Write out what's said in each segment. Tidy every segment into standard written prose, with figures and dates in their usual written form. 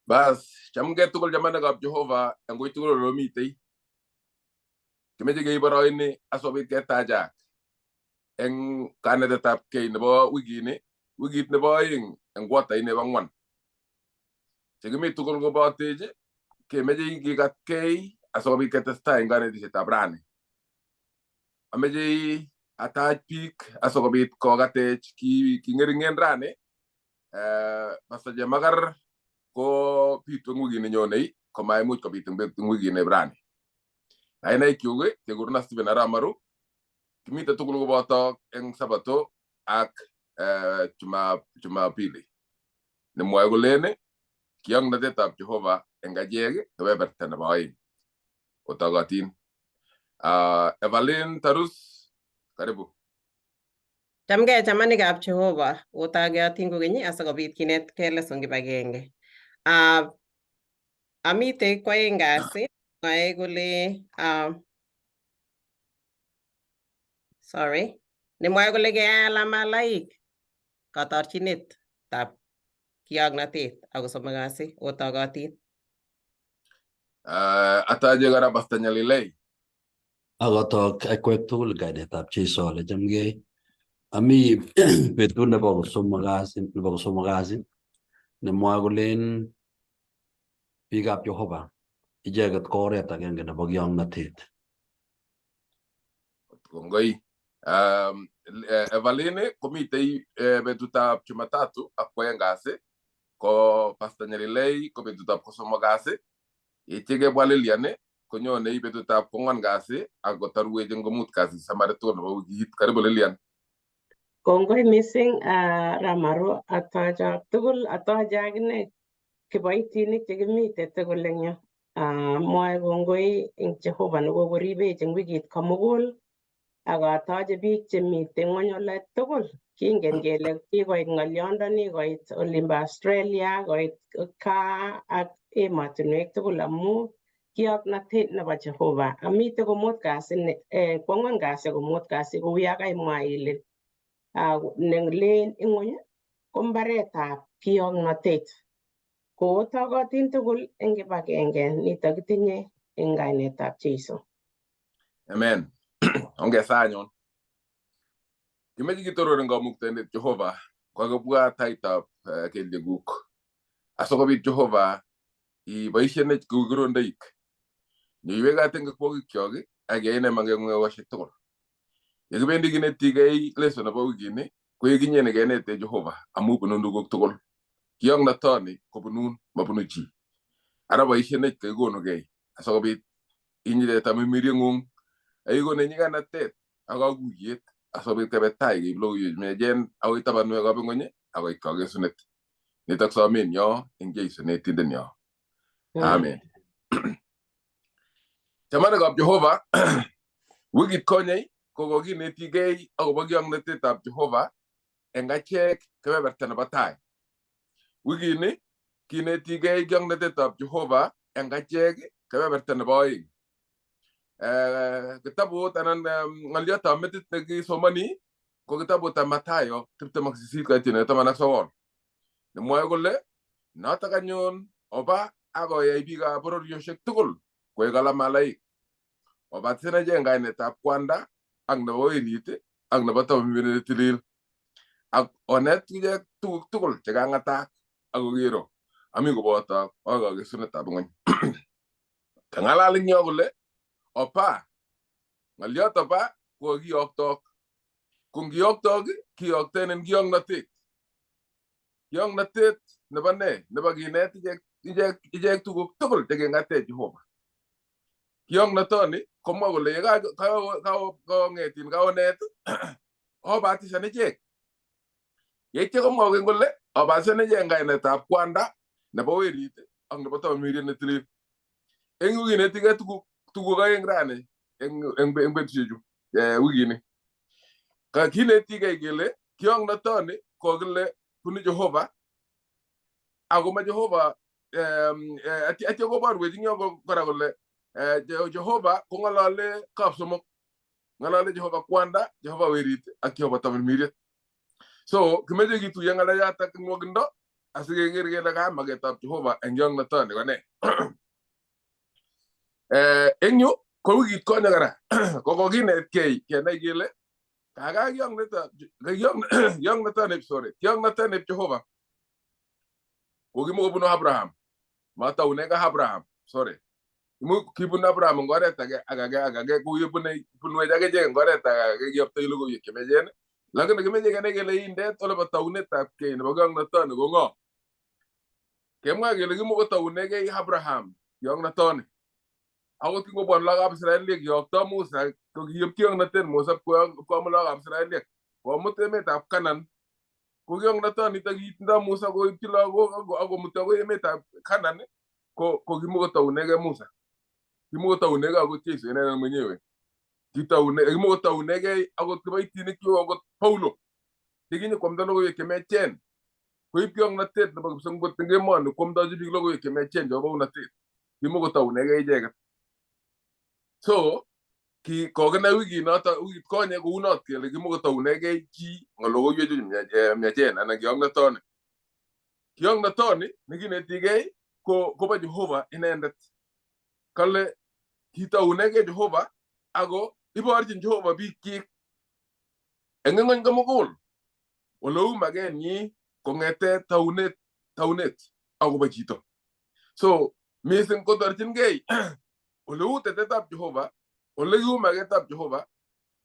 Bas, chamgei tugul chamanikab Jehova eng wui tugul ole omitei. Kimeche keib boroini asikobit ketachak eng kanetetab kei nebo wikini, wikit nebo oeng eng quarter nebo ang'wan. Chekimi tugul kobotech, kemeche kikatkei asikobit ketestai eng kanetishetab rani. Ameche atach biik asikobit kokatech king'ering'en rani. Pastor Chemakar ko bitu eng wikit nenyonei komaimuch kobit eng wikit nebo rani. Kainaikyuk kekurena Stephen Arap Maru. Kimite tugul koboto eng Sabato ak Jumapili. Nemwoe kolen kiongnotetab Jehova eng achek kebeberta nebo oeng. Otogotin. Evelyn Tarus, karibu. Chamgei chamanikab Jehova, otogeotin kokeny asikobit kinetkei lesson kibagenge. Amitei kwoeng kasi, mwae kole sorry, nemwae kole keal amalaik katorchinetab kioknotet ako somok kasi otogotin. Ataje kora Pastor Nyalilei. Akotok akwek tugul kainetab Jesu ale chamgei. Ami betut nebo kosomok kasi nebo kosomok kasi nemwoe kolen biikab Jehova icheket ko oret agenge nebo kiongnotet. Kongoi. Evelyn komitei betutab Jumatatu ak kwoeng kasi, ko Pastor Nyalilei ko betutab kosomok kasi, yeityo kebwa Lilian konyonei betutab kwangwan kasi ak kotarwech eng komut kasi samari tugul nebo wikit. Karibu Lilian. Kongoi mising Ramaru, atochok tugul, atoche akine kiboitinik chekimite tugul eng yu. Mwoe kongoi eng Jehova nekokoribech eng wikit komugul ak atoche biik chemite ng'wony ole tugul. Kingen kele kikoit ng'olyondoni koit olimbo Australia, koit kaa ak emotinwek tugul amu kioknotet nebo Jehova. Amite komut kasi, kwang'wan kasi komut kasi kou ya kaimwa ile nelen ing'wony ko mbaretab kioknotet. Kootogotin tugul eng kibagenge nito kitinye eng kainetab Jesu. Amen. Ongesa anyun. Kimeche kitoror eng kamuktaindet Jehova kokakibwa taitab kelyekuk. Asikobit Jehova iboishenech kou kirondoik. Nyoiwek eng kikwokikchok ak yaine mangeng'ung'ekoshek tugul. Yekibendi kinetikei lesson nebo wikini, koek inye nekenete Jehova amu bunun tuguk tugul. Kioknotoni kobunun, mabunu chi. Ara boishenech kaikonukei asikobit inyite tamimirieng'ung ak ikonech nyiganatet ak kakuyet asikobit kebe tai keib logoiwek chemiachen akoi tabanwekab ing'weny akoit kakesunet. Nitok somenyo eng Jesu netindenyo. Amen. Chamanikab Jehova, wikit konyei ko kokinetikei akobo kiongnotetab Jehova eng achek kebeberta nebo tai. Wikini kinetikei kiongnotetab Jehova eng achek kebeberta nebo oeng. Kitabut anan ng'olyotab metit nekisomoni ko kitabutab Mathayo 28 koityin 19. Nemwoe kole notok anyun oba akoyai biikab bororiosiek tugul koek alamalaik. Obatisan ichek eng kainetab Kwanda ak nebo Werit ak nebo Tamirmiriet ne tilil ak onet ichek tuguk tugul che kang'atak ak okero ami koboto akoi kakesunetab ng'weny. Kang'alal eng yo kole opa, ng'oliot opa ko kakiyoktok. Ko ngiyoktok kiyokten en kiongnotet. Kiongnotet nebo ne? Nebo kinet ichek tuguk tugul cheking'ate Jehova. Kioknotoni komwa kole ye kaong'etin kaonet obatisan ichek. Yeityo komwa kokeny kole obatisan ichek eng kainetab Kwanda nebo Werit ak nebo Tamirmiriet ne tilil. Eng yu kinetigei tuguk oeng rani eng betusiechu wikini. Kinetigei kele kioknotoni kokile bunu Jehova ako ma Jehova atya koborwech eng yo kora kole Jehova kong'olole kap somok. Ng'olole Jehova Kwanda, Jehova Werit ak Jehova Tamirmiriet. So kimeche kituiyo ng'alechotok eng nwokindo asikeker kele ka maketab Jehova eng kioknotoni ko ne. Eng yu ko wikit konye kora ko kokinetkei kenai kele kaka kioknotoni, sorry, kioknotoni Jehova kokimokobunu Abraham, matauneke Abraham, sorry, imuch kibun Abraham eng oret age ak age ak age, kokibune bunwech akichek eng oret age age kiyoptoi logoiwek chemechen, lakini kimeche kenai kele indet olebo taunetab kei nebo kioknotoni ko ng'o. Kemwa kele kimokotounekei Abraham kioknotoni. Akot kingobwon lagokab Israeliek kiyokto Musa, ko kiib kioknotet Musa koamut lagokab Israeliek komut emetab Canaan. Ko kioknotoni kitindo Musa koibchi lagok akomuti akoi emetab Canaan, ko kimokotounekei Musa. Kimokotounekei akot Jesu inendet mwenyewe. Kimokotounekei akot kiboitinik cheu akot Paulo chekinyokwamda logoiwek chemechen. Koib kioknotet nebo kipsongot eng emoni kwamdochi biik logoiwek chemechen chebo bounotet. Kimokotounekei icheket. So ki kokinai wikinoto, wikit konye kounot kele kimokotounekei chi logoiwechu miachen anan kioknotoni. Kioknotoni nekinetikei ko kobo Jehova inendet. Kale kitounekei Jehova ako iborchin Jehova biikyik eng ng'ony komugul oleu makenyi kong'ete taunet akobo chito. So mising kotorchinkei oleu tetetab Jehova, ole kiu maketab Jehova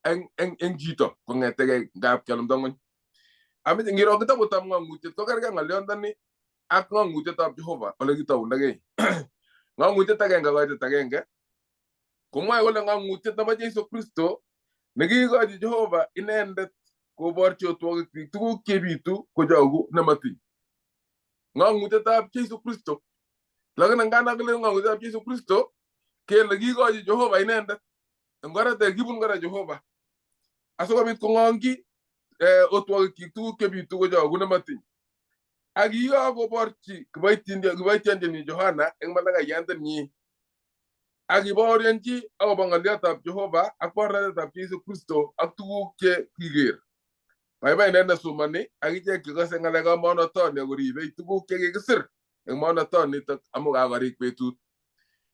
eng chito kong'etekei ngap kelumda ng'ony. Ameche ngiro kitabutab Ng'ang'utiet ko kergei ng'olyondoni ak ng'ang'utietab Jehova ole kitoundakei. Ng'ang'utiet 1:1 komwoe kole ng'ang'utiet nebo Jesu Kristo nekiikochi Jehova inendet koborchi otwogik biik tuguk chebitu kochoku nematiny. Ng'ang'utietab Jesu Kristo. Lakini nganda kele ng'ang'utietab Jesu Kristo kele kiikochi Jehova inendet eng oret age kibun kora Jehova asikobit kong'ongchi otwogikyik tuguk chebitu kochoku nematiny. Ak kiyokoborchi kiboitiondenyi Johana eng malakaiyandenyi ak kibaorionchi akobo ng'olyotab Jehova ak baornatetab Jesu Kristo ak tuguk che kiker. Baibai inendet nesomoni ak ichek chekose ng'alekab maonotoni akoribei tuguk chekikisir eng maonotonitok amu kakorik betut.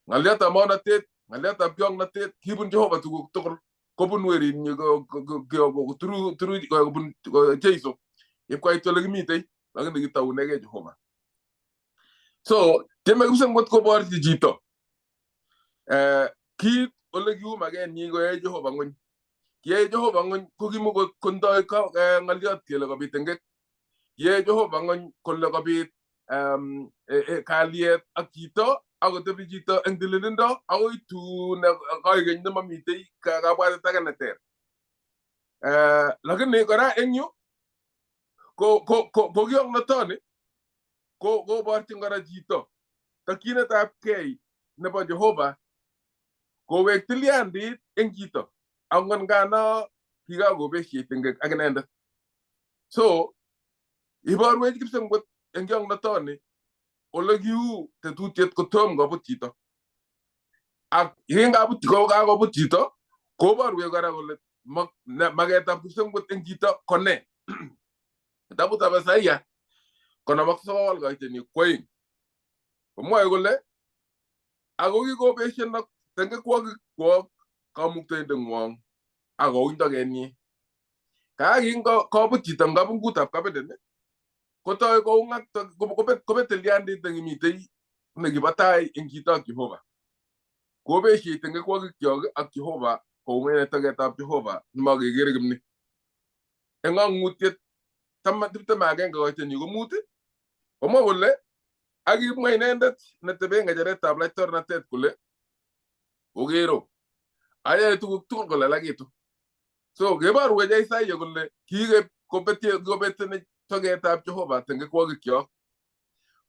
Ng'olyotab maonotet, ng'olyotab kioknotet, kibun Jehova tuguk tugul kobun werinyi kobun Jesu ipkoit ole kimitei, lakini kitounekei Jehova. So tieme kipsengwet koborchi chito kit ole kiu makenyi koyai Jehova ng'ony. Kiyai Jehova ng'ony ko kimokotindoi ng'olyot kele kobit tengek. Kiyai Jehova ng'ony kole kobit kalyet ak chito akotebi chito eng tililindo akoi tun koikeny nemomitei kabwatet age neter. Lakini kora eng yu ko kioknotoni ko koborchin kora chito tokyinetab kei nebo Jehova kowek tilyandit eng chito angot ngano kikakobeshet tengek ak inendet. So iborwech kipsengwet eng kioknotoni ole kiu tetutiet kotom kobut chito. Ak yekingabut kakobut chito koborwech kora kole maketab kipsengwet eng chito ko ne. Kitabutab Isaia 59:2 komwoe kole ako kikobeshenok tengekwokikwok kamuktaindeng'wong ak kouny tokenyi. Kakin kobut chito eng kabungutab kabeden kotoi koung'ak kobet tilyandit nekimitei nekibo tai eng chito ak Jehova. Kobeshe tengekwokikyok ak Jehova koung'ene toketab Jehova nemakekere kimni. Eng ng'ang'utiet 21:5 komwa kole ak kimwa inendet neteben ng'echeretab laitornatet kole okero ayae tuguk tugul kolelakitu. So keborwech Isaia kole kikobeteni toketab Jehova tengekwokikyok.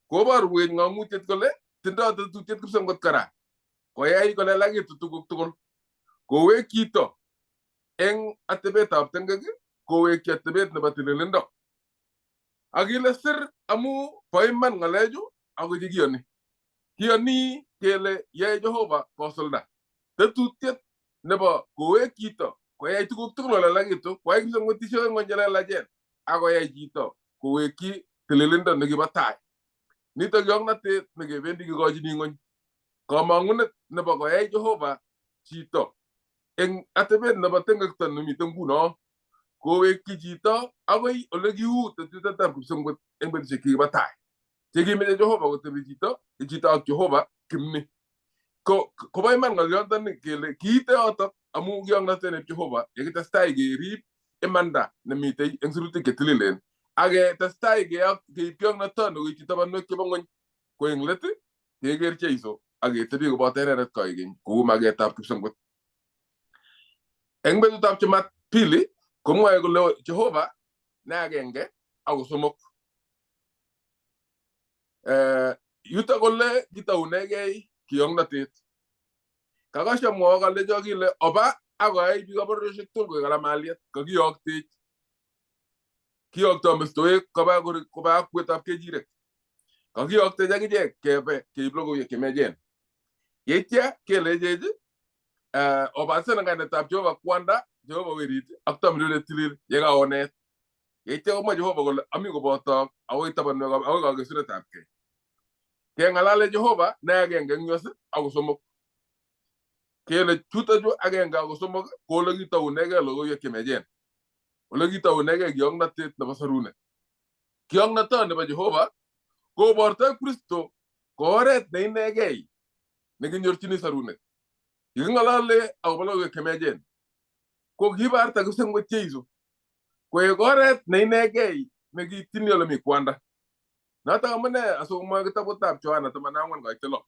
Koborwech ng'ang'utiet kole tindoi tetutiet kipsengwet kora koyai kolelakitu tuguk tugul. Kowek chito eng atebetab tengek kowekyi atebet nebo tililindo. Ak ile sir amu bo iman ng'alechu ako chekiyoni. Kiyoni kele yae Jehova kosulda tetutiet nebo kowek chito koyai tuguk tugul kolelakitu, koyai kipsengwetisiek eng ng'ony chelelachen ak koyai chito kowekyi Tililindo nekibo tai. Nitok kioknotet nekebendi kikochini ng'ony. Komong'unet nebo koyai Jehova chito eng atebet nebo tengekto nemiten nguno kowekyi chito akoi ole kiu tetutetab kipsengwet eng betusiek chekibo tai chekimeche Jehova kotebi chito chito ak Jehova kimni. Ko kobo iman ng'olyondoni kele kiite yotok amu kioknotet neb Jehova yekitestai kerib imanda nemitei eng sirutik chetililen ak ketestai keib kioknotoni koityi tabanwek chebo ng'ony ko eng let keker Jeiso ak ketebi koboto inendet koikeny kou maketab kipsengwet. Eng betutab Jumapili komwoe kole Jehova ne agenge ako somok. Yuto kole kitounegei kioknotet. Kakosho mwowo kalecho kile oba akoyai biikab bororiosiek tugul koik alamaliet kakiyoktech. Kiyokto mestowek koba koba akwetab kechirek. Kakiyoktech akichek kebe keib logoiwek chemiachen. Yeitya kelechech obatisan eng kainetab Jehova Kwanda, Jehova Werit ak Tamirmiriet Tilil yekaonet. Yeitya komwa Jehova kole ami kobotok akoi tabanwek akoi kakesunetabkei. Keng'alale Jehova ne agenge eng yos ako somok. Kele chutochu agenge ako somok ko ole kitounegei logoiwek chemiachen. Ole kitounegei kioknotet nebo sorunet. Kioknotot nebo Jehova kobortoi Kristo ko oret ne inegei nekinyorchini sorunet. Yeking'olole akobo logoiwek chemiachen ko kibarta kipsengwet Jeiso koek oret ne inegei nekiitchini ole mi Kwanda. Notok amune asikomwoe kitabutab Yohana 14:6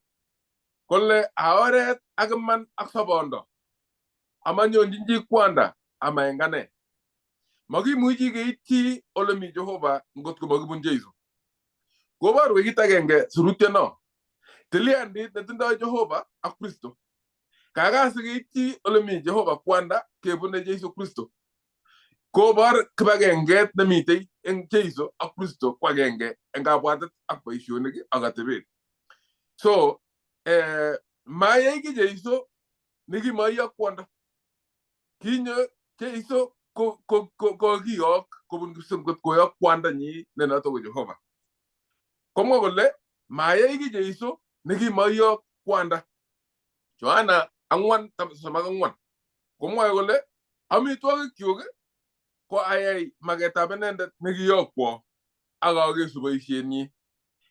kole a oret ak iman ak sobondo amanyonjin chi Kwanda ama eng ane. Makimuchi keityi ole mi Jehova ngot ko makibun Jeiso. Koborwech kit agenge sirutiono. Tilyandit netindoi Jehova ak Kristo. Kakaa sikeityi ole mi Jehova Kwanda kebune Jeiso Kristo. Kobor kibagenget nemitei eng Jeiso ak Kristo ko agenge eng kabwatet ak boisionik ak atebet. So mayai ki Jeiso nekimoiyo Kwanda. Kinyo Jeiso ko kiyok kobun kipsengwet koyok kwandanyi ne noto ko Jehova. Komwa kole mayai ki Jeiso nekimoiyok Kwanda. Yohana 4:34 komwoe kole amitwogikyuk ko ayai maketab inendet nekiyokwo ak akesu boisienyi.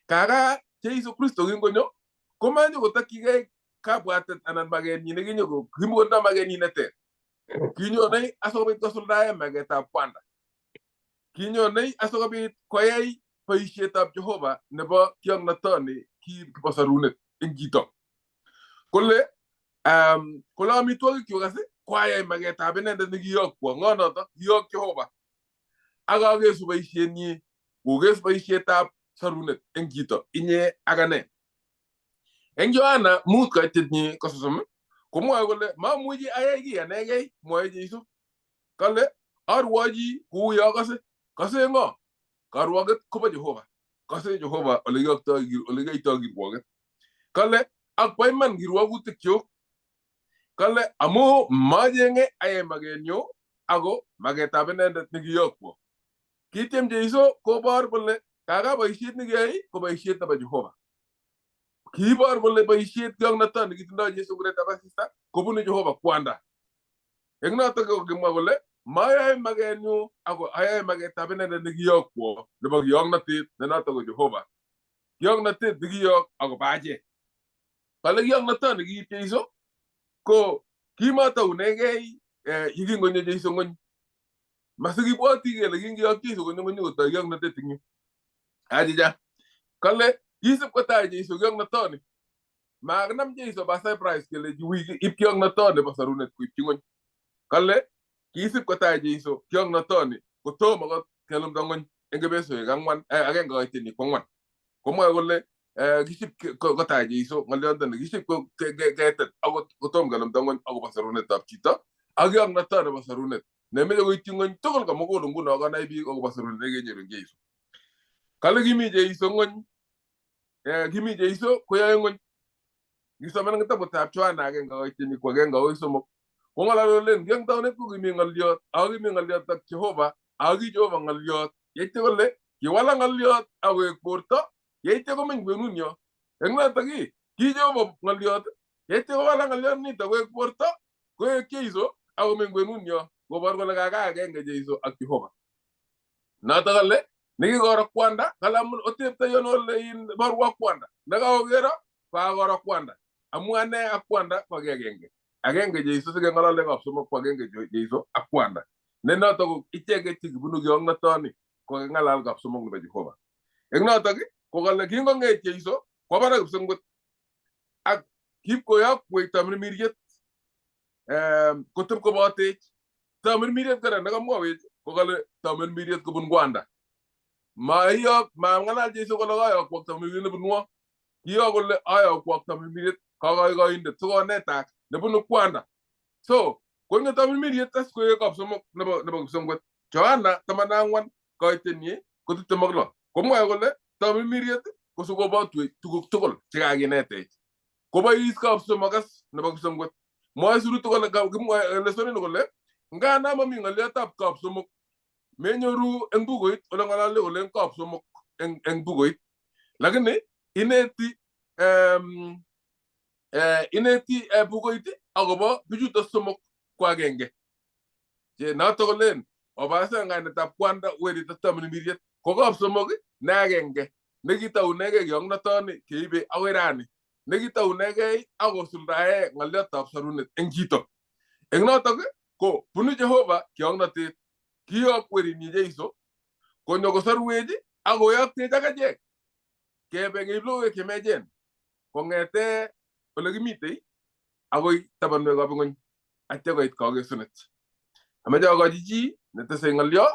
Kaka Jeiso Kristo kingonyo komanyo kotokyigei kabwatet anan makenyi nekinyo kimokotindoi makenyi neter. Kinyonei asikobit kosuldae maketab Kwanda. Kinyonei asikobit koyai boisietab Jehova nebo kioknotoni kibo sorunet eng chito. Kole kole amitwogikyuk as ko ayai maketab inendet nekiyokwo. Ng'o noto? Kiyok Jehova. Ak akesu boisienyi kokes boisietab sorunet eng chito inye ak ane. Eng Yohana 5:30 komwoe kole mamuchi ayai kiy anegei mwoe Jeiso. Kale arwochi kou ye akose. Kose ng'o? Karwoket kobo Jehova. Kose Jehova ole kiyoktoi ole kiyoitoi kirwoket. Kale ak bo iman kirwokutikyuk. Kale amu macheng'e ayai makenyu ako maketab inendet nekiyokwo. Kityem Jeiso kobor kole kaka boisiet nekiyai ko boisiet nebo Jehova. Kiibor kole boisiet kioknoto nekitindoi Jeiso nguretab asista kobunu Jehova Kwanda. Eng notok ko kimwa kole mayoe makenyu ako ayoe maketab inendet nekiyokwo nebo kioknotet ne notok ko Jehova. Kioknotet nekiyok akobo achek. Kale kioknoto nekiib Jeiso ko kimataunegei yekingonyo Jeiso ng'ony. Masikibwoti kele kingiyok Jeiso konyo ng'ony kotoi kioknotet eng yu. Achicha. Kale kisip kotai Jeiso kioknotoni. Makinam Jeiso by surprise kele ib kioknotoni nebo sorunet koipchi ng'ony. Kale kisip kotai Jeiso kioknotoni kotomo akot kelumda ng'ony eng kebesoik ang'wan 1.4. Komwoe kole kisip kotai Jeiso ng'olyondoni kisip ketet akot kotom kelumda ng'ony akobo sorunetab chito ak kioknoto nebo sorunet nemeche koityi ng'ony tugul komugul nguno konai biik akobo sorunet nekenyoru eng Jeiso. Kale kimi Jeiso ng'ony, kimi Jeiso koyoe ng'ony. Ngisoman eng kitabutab Yohana 1:1-3 kong'ololi kolen ki eng taunet ko kimi ng'olyot ako kimi ng'olyot ak Jehova ako ki Jehova ng'olyot. Yeityo kole Kiwalak ng'oliot akoek borto, yeityo komeny kwenunyo. Eng notok ki Jehova ng'oliot, yeityo kowalak ng'oliot nito koek borto, koek Jeiso akomeny kwenunyo, kobor kole kaka agenge Jeiso ak Jehova. Notok kale nekikoro kwanda kale amun oteptoi ano ole in borwo kwanda nekakokero kokakoro kwanda amu ane ak kwanda ko ki agenge agenge Jeiso sikeng'olole kap somok ko agenge Jeiso ak kwanda ne notok ko icheket chekibunu kiong'notoni kokaking'alal kap somok nebo Jehova. Eng notok ko kale kingong'et Jeiso kwo barak kipsengwet ak kipkoyokwech tamirmiriet koteb kobotech. Tamirmiriet kora nekamwowech ko kale tamirmiriet kobun kwanda. Maiyok mang'alal Jeiso kole kayokwok tamirmiriet nebunwo. Kiyok kole ayokwok tamirmiriet kokoikoindet sikonetak nebunu kwanda. So konyo tamirmiriet as koek kap somok nebo kipsengwet. Johana 14 koitenyi ko 26 komwoe kole tamirmiriet ko sikobotwech tuguk tugul chekakinetech. Kobois kap somok as nebo kipsengwet. Mwoe sirutik kole kimwoe lesonini kole ngana mami ng'oliotab kap somok menyoru eng bukuit ole ng'olole kole kap somok eng bukuit. Lakini ineti ineti bukuit akobo bichuto somok ko agenge. Che notok kolen obasa kainetab kwanda werit ak tamirmiriet ko kap somok ne agenge nekitounegei kiong'notoni keibe akoi rani nekitounegei akosuldae ng'oliotab sorunet eng chito. Eng notok ko bunu Jehova kiong'notet kiyok werinyi Jeiso konyo kosorwech akoyoktech ak achek kebe keib logoiwek chemechen kong'ete ole kimitei akoi tabanwekab ing'ony atya koit kakesunet. Amache akochi chi netesei ng'olyo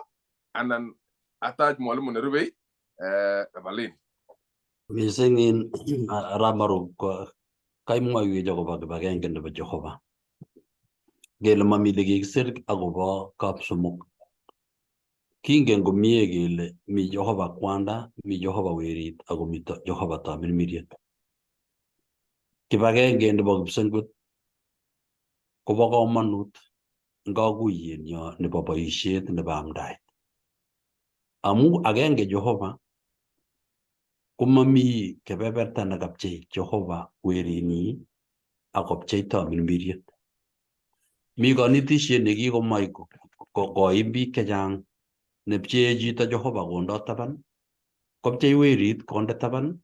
anan atach mwalimu nerubei Evelyn. Mising in arap Maru kaimwoiwech akobo kibagenge nebo Jehova. Kele mami lekikisir akobo kap somok. Kingen komie kele mi Jehova kwanda, mi Jehova werit ako mi Jehova tamirmiriet. Kibagenge nebo kipsengwet kobo komonut eng kakuyenyo nebo boisiet nebo amdaet. Amu agenge Jehova komami kebeberta nekapchei Jehova werinyi akopchei tamirmiriet. Mi konetisiet nekikomach koim biik chechang nepchee chito Jehova kondo taban, kopchei werit konde taban,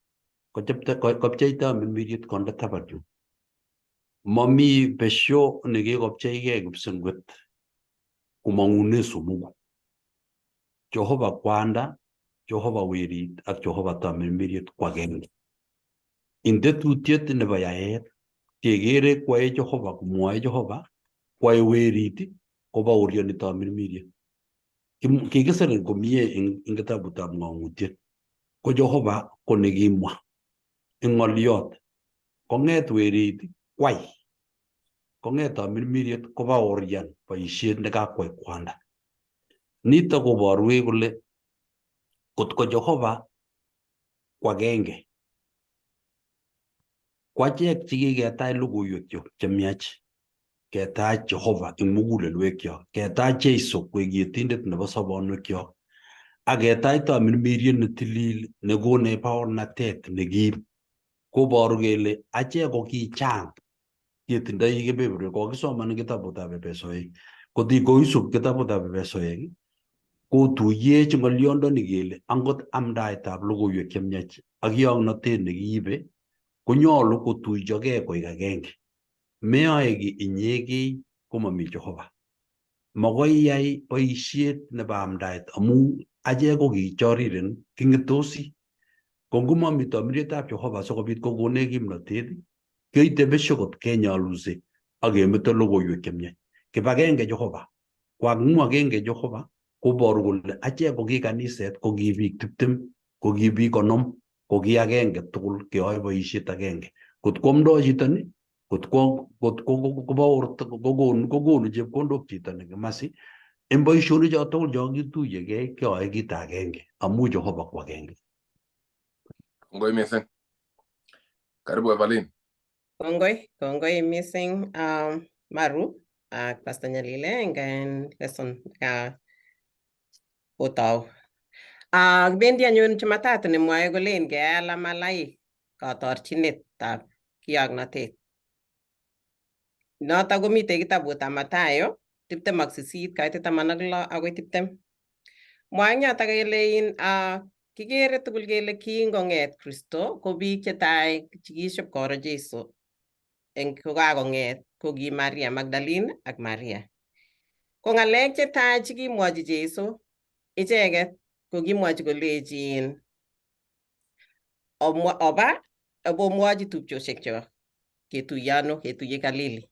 kopchei tamirmiriet konde taban yu. Mami besio nekikopcheigei kipsengwet komong'une somoku. Jehova kwanda, Jehova werit ak Jehova tamirmiriet ko agenge. Ing tetutiet nebo yaet kekere kwae Jehova komwoe Jehova kwae werit kobaorioni tamirmiriet. Kikisir komie eng kitabutab ng'ong'utiet ko Jehova ko nekimwa eng ng'oliot kong'et werit kwai kong'et tamirmiriet kobaorian boisiet nekakwai kwanda. Nito koborwech kole kotko Jehova ko agenge ko achek chekiketach logoiwek chemiach ketach Jehova eng mugulelwekyok, ketach Jeiso koek yetindet nebo sobonwekyok ak ketach tamirmiriet netilil nekonech baornatet nekim koboru kele achek ko kichang ketindoi kebeberwek. Kokisoman eng kitabutab Epesoek. Kot koisub kitabutab Epesoek kotuyech ng'olyondoni kele angot amdaetab logoiwek chemiach ak kiong'notet nekiibe konyolu kotuichokei koik agenge. Meyoe ki inyegei komami Jehova. Makoi iyai boisiet nebo amdaet amu achek ko kichoriren king'etosi. Ko ngomami tamirietab Jehova sikobit kokonech kimnotet keite besio kot kenyoluse ak kemeto logoiwek chemiach. Kibagenge Jehova ko amu agenge Jehova koboru kole achek ko ki kaniset ko ki biik 20 ko ki biik 50 ko ki agenge tugul keyoe boisiet agenge. Kot koamdoi chito ni kot ko kokonu chepkondok chito ne kimasi eng boisionik cho tugul cho kituyegei keyoe kit agenge amu Jehova ko agenge. Kongoi missing. Karibu Evelyn. Kongoi, kongoi missing Maru ak Pastor Nyalile eng lesson ka otau. Kibendi anyun Jumatatu nemwoe kolen keyai alamalaik katorchinetab kiyoknotet. Notok komitei kitabutab Mathayo 28 kaitet 16 akoi 20. Mwae eng yotok kele kikere tugul kele kingong'et Kristo ko biik chetai chekiship koro Jesu eng kokakong'et ko ki Maria Magdalene ak Maria. Ko ng'alek chetai chekimwochi Jesu icheket ko kimwochi kolechin oba obomwochi tupchosiek ketuiye ano ketuiye Galili.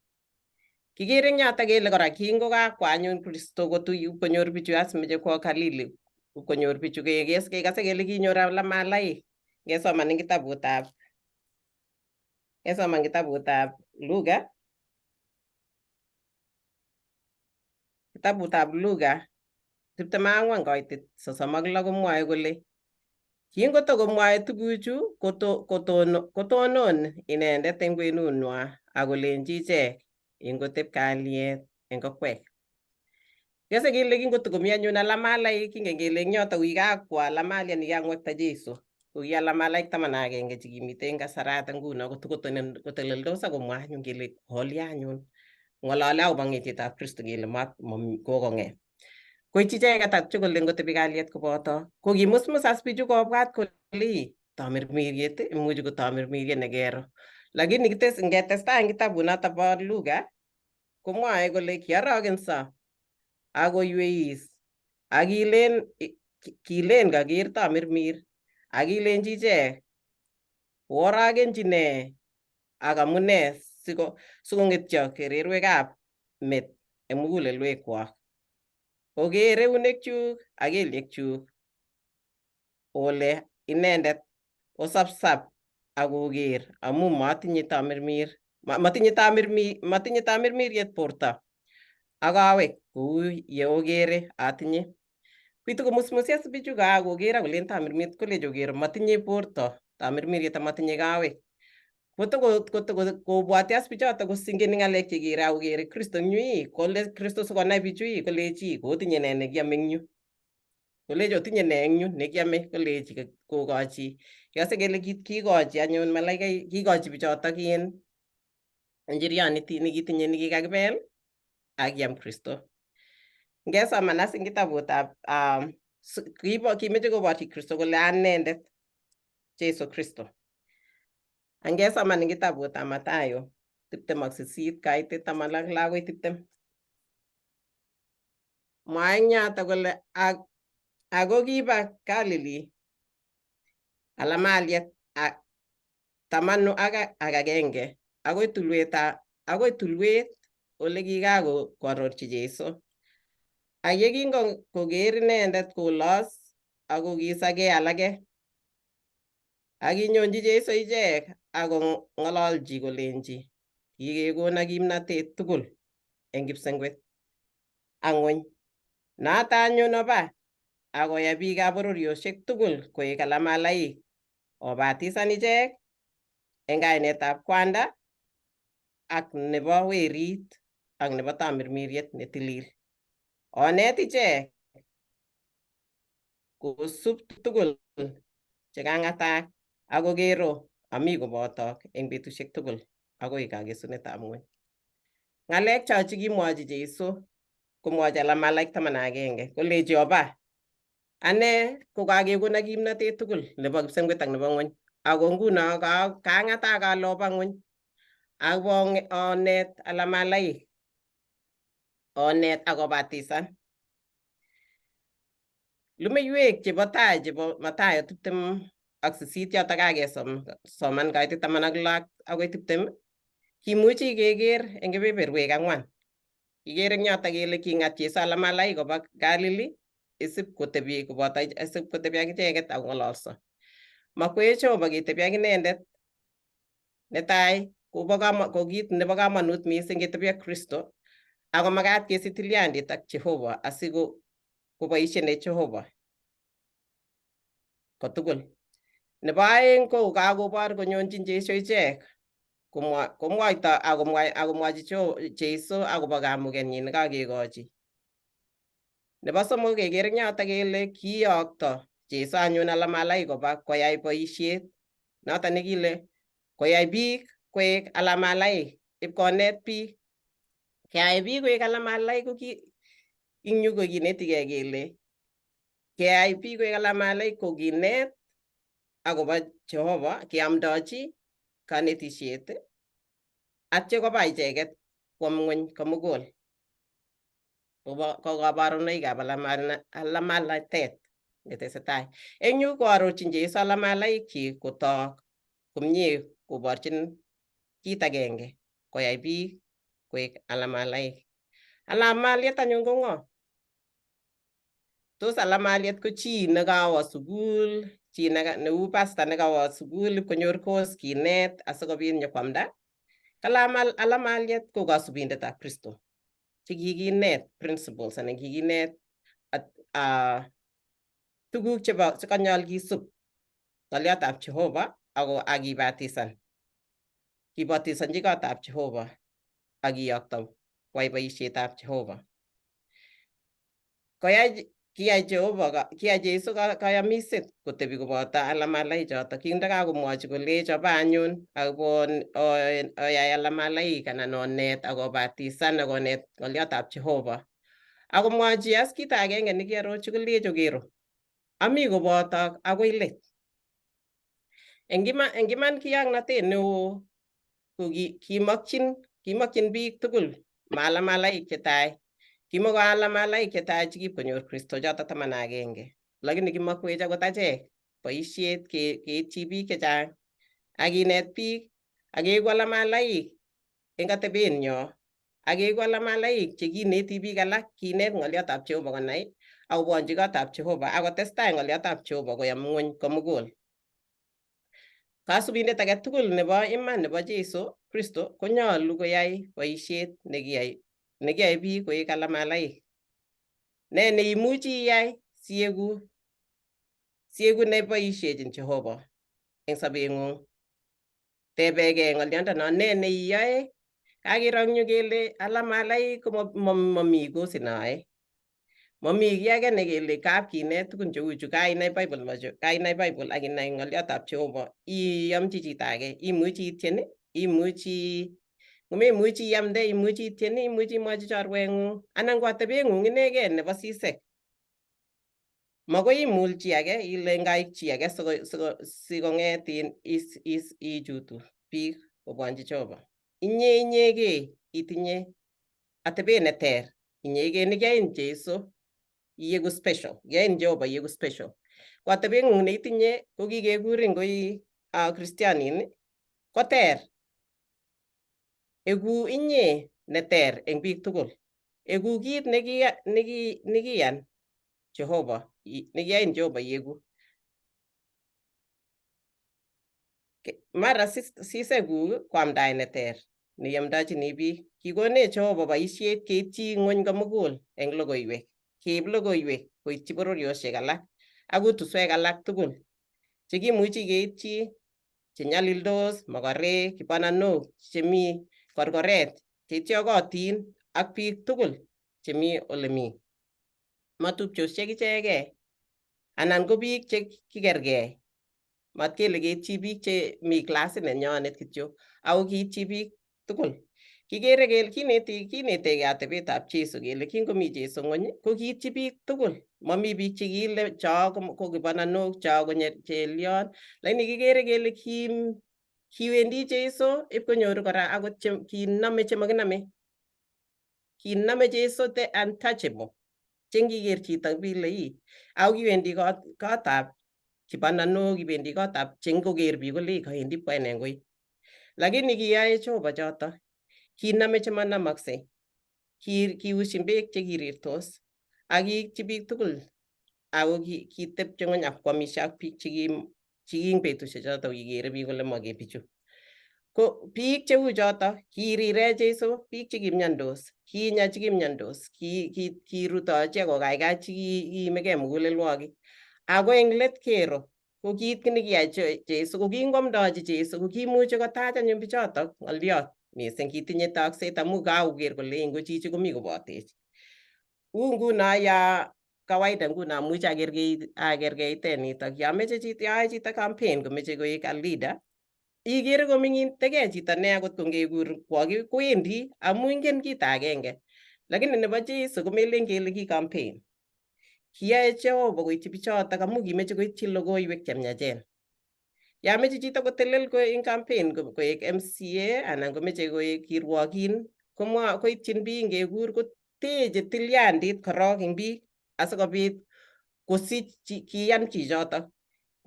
Kikere eng yotok kele kora kingokakwo anyun Kristo konyor bichu as meche kwo Galili konyor bichu kekase kele kinyor alamalaik. Ngesoman eng kitabutab Luka, kitabutab Luka 24 koitit 36 komwoe kole kingotokomwoe tuguchu kotonon inendet eng kwenunwa akolenji ichek ingoteb kalyet eng kokwek. Kikose kele kingotokomi anyun alamalaik kingen kele eng yotok kikakwo alamalia nikangwekta Jesu ko ki alamalaik 11 chekimiten eng kasaratak nguno kotokoteleldos akomwa anyun kele kolya anyun ng'olole akobo ng'etietab Kristo kele kokong'et. Koityi icheket atyo kole ngotebi kalyet koboto ko kimusmus as bichu kobwat kole tamirmiriet imuchi ko tamirmiriet nekero. Lakini ngetestai eng kitabunoto bo Luka komwoe kole kiorokenso akoiweis ak kilen kaker tamirmir ak kilenji ichek oorokenchi nee ak amune sikong'etyo kererwekab met eng mugulelwekwak. Oker eunekchuk ak kelyekchuk ole inendet osapsap ak oker amu matinye tamirmiriet borto ak kowek kou ye okere atinye. Bitu komusmusias bichu kakoker akolen tamirmiriet kolechi oker matinye borto tamirmiriet amatinye kowek. Kotokobwati as bichoto kosingeni ng'alek chekere akokere Kristo eng yu kole Kristo sikonai bichu kolechi kotinye nee nekiame eng yu. Kolechi otinye nee eng yu nekiame kolechi kokochi. Kikose kele kikochi anyun malaika kikochi bichotok injiriot nekitinye nekikakibel ak kiam Kristo. Ngesoman as eng kitabutab kimeche koborchi Kristo kole anendet Jesu Kristo. Angesoman eng kitabutab Mathayo 28 kaitet 16 akoi 20. Mwae eng yotok kole ako kiba Galili alamaliet 11 akoi tulwet ole kikakoarorchi Jesu. Ak ye kingoker inendet kolos ak kokisakee alake. Ak kinyonchi Jesu ichek ak kong'ololchi kolenji kikekona kimnatet tugul eng kipsengwet ak ng'weny. Noto anyun oba akoyai biikab bororiosiek tugul koek alamalaik. Obatisan ichek eng kainetab Kwanda ak nebo werit ak nebo tamirmiriet netilil. Onet ichek kosub tugul chekang'atak ak okero ami kobotok eng betusiek tugul akoi kakesunetab ng'weny. Ng'alek cho chekimwochi Jesu komwochi alamalaik 11 kolechi oba ane kokakekona kimnatet tugul nebo kipsengwet ak nebo ng'weny ako nguno kang'atak ale oba ng'weny ak onet alamalaik onet ak obatisan. Lumeiwek chebo tai chebo Mathayo 28 yotok kakesoman kaitet 16 akoi 20 kimuchi keker eng kebeberwek ang'wan. Kikere eng yotok kele king'at Jesu alamalaik koba Galili isip kotebi koboto isip kotebi ak icheket ak kong'ololso. Makwech Jehova ketebi ak inendet netai ko kit nebo kamanut mising ketebi ak Kristo ako makat kesich tilyandit ak Jehova asiko koboishen Jehova kotugul. Nebo aeng ko kakobor konyonjin Jesu ichek komwoito akomwochi Jesu akobo kamukenyin nekakekochi. Nebo somok kekere eng yotok kele kiyokto Jesu anyun alamalaik koba koyai boisiet noton nekile koyai biik koek alamalaik, ipkonet biik. Keyai biik koek alamalaik ko ki ing yu ko kinetigei kele keyai biik koek alamalaik ko kinet akobo Jehova, keamdochi kanetisiet atyo koba icheket kwam ng'weny komugul. Kobo ko kabarunoikab alamalatet netesetai. Eng yu koarorchin Jesu alamalaikyik kotok komie koborchin kit agenge koyai biik koek alamalaik. Alamaliet anyun ko ng'o? Tos alamaliet ko chi nekawo sukul, chi neu pastor nekawo sukul ipkonyor course kinet asikobit nyokwamda? Alamaliet ko kasubindetab Kristo chekikinet principles anan kikinet tuguk chebo chekanyol kisub ng'oliotab Jehova ako akibatisan. Kibatisanchi kotab Jehova ak kiyokto kwai boisietab Jehova. Koyai kiyai Jehova kiyai Jesu kayamiset kotebi koboto alamalaik choto. Kindakakomwochi kolech oba anyun oyai alamalaik anan onet ak obatisan ak onet ng'oliotab Jehova. Akomwochi as kit agenge nekiarorchi kolech okero ami kobotok akoi let. Eng iman kiyoknotet neo ko kimokchin biik tugul ma alamalaik chetai. Kimoko alamalaik chetai chekipkonyor Kristo choto 11. Lakini kimokwech akot achek boisiet keityi biik chechang ak kinet biik ak keeku alamalaik eng atebenyo ak keeku alamalaik chekineti biik alak kinet ng'oliotab Jehova konai ak kobwonchi kotab Jehova ak kotestai ng'oliotab Jehova koyam ng'wony komugul. Kasubindet age tugul nebo iman nebo Jesu Kristo konyolu koyai boisiet nekiyai biik koek alamalaik. Ne neimuchi iyai sieku neboisiechin Jehova eng sobeng'ung? Tebegei ng'oliondono, ne neiyoe? Kakiro eng yu kele alamalaik ko momi kosit noe. Momi kiy age nekele kap kinet tugun cheu chu, kainai Bible kainai Bible ak inai ng'oliotab Jehova, iyomchi chito age, imuchi ityen, imuchi ngomemuchi iamde, imuchi ityen, imuchi imwochi chorweng'ung anan ko atebeng'ung inegei nebo sisek. Makoi imul chi age ile ngaik chi age sikong'et ichutu biik kobwonchi Jehova. Inye inyegei itinye atebet neter, inyegei nekiyain Jesu iyeku special, kiyain Jehova iyeku special. Ko atebeng'ung neitinye ko kikekurin koi Kristianin koter. Eku inye neter eng biik tugul. Eku kit nekiyan Jehova, nekiyain Jehova iyeku. Mara sisekuk ko amdaet neter neiamdochini biik. Kikonech Jehova boisiet keityi ng'wony komugul eng logoiwek, keib logoiwek koityi bororiosiek alak ak kutuswek alak tugul chekimuchi keityi chenyalildos, mokorek, kibananok chemi korkoret, cheityokotin ak biik tugul chemi olemi. Matupchosiek ichegei anan ko biik che kikergei. Matkele keityi biik chemi klasit nenyonet kityo, ako kiityi biik tugul. Kikere kele kinetegei atebetab Jesu kele kingomi Jesu ng'wony ko kiityi biik tugul. Momi biik chekile cho ko kibananok, cho ko chelion, lakini kikere kele kiwendi Jesu ipkonyoru kora akot kinome chemokinome. Kinome Jesu the untouchable chengiker chito bile ii. Ako kiwendi kotab kibananok, kibendi kotab chengoker biik kole kawendi ipkoen en koi. Lakini kiyoe Jehova choto, kinome chemonomoksei, kiushin beek chekirirtos ak kiityi biik tugul ako kitepche ng'weny ak kwomishe ak biik cheki eng betusiek choto kikere biik kole moke bichu. Ko biik cheu choto kirire Jesu biik chekimiondos, kinya chekimiondos, kirutochi ak kokaikai chekiimegei mugulelwogik. Ako eng let kero ko kit nekiyai Jesu ko kingoamdochi Jesu ko kimuchi kotach anyun bichotok ng'oliot mising, kitinye tokset amu kakoker kole ngo chichi komi kobotech. Uu nguno ya kawaida nguno amuchi akerkeiten nitok. Yomeche chito, yoe chito campaign komeche koek a leader, ikere koming'integei chito ne akot ko ngekur kwo kowendi amu ingen kito agenge. Lakini nebo Jesu komelen kele ki campaign. Kiyoe Jehova koityi bichotok amu kimeche koityi logoiwek chemiachen. Yameche chito kotelel ko eng campaign koek MCA anan komeche koek kirwokin komwa koityin biik ngekur koteche tilyandit korok eng biik asikobit kosich kiyan chichotok.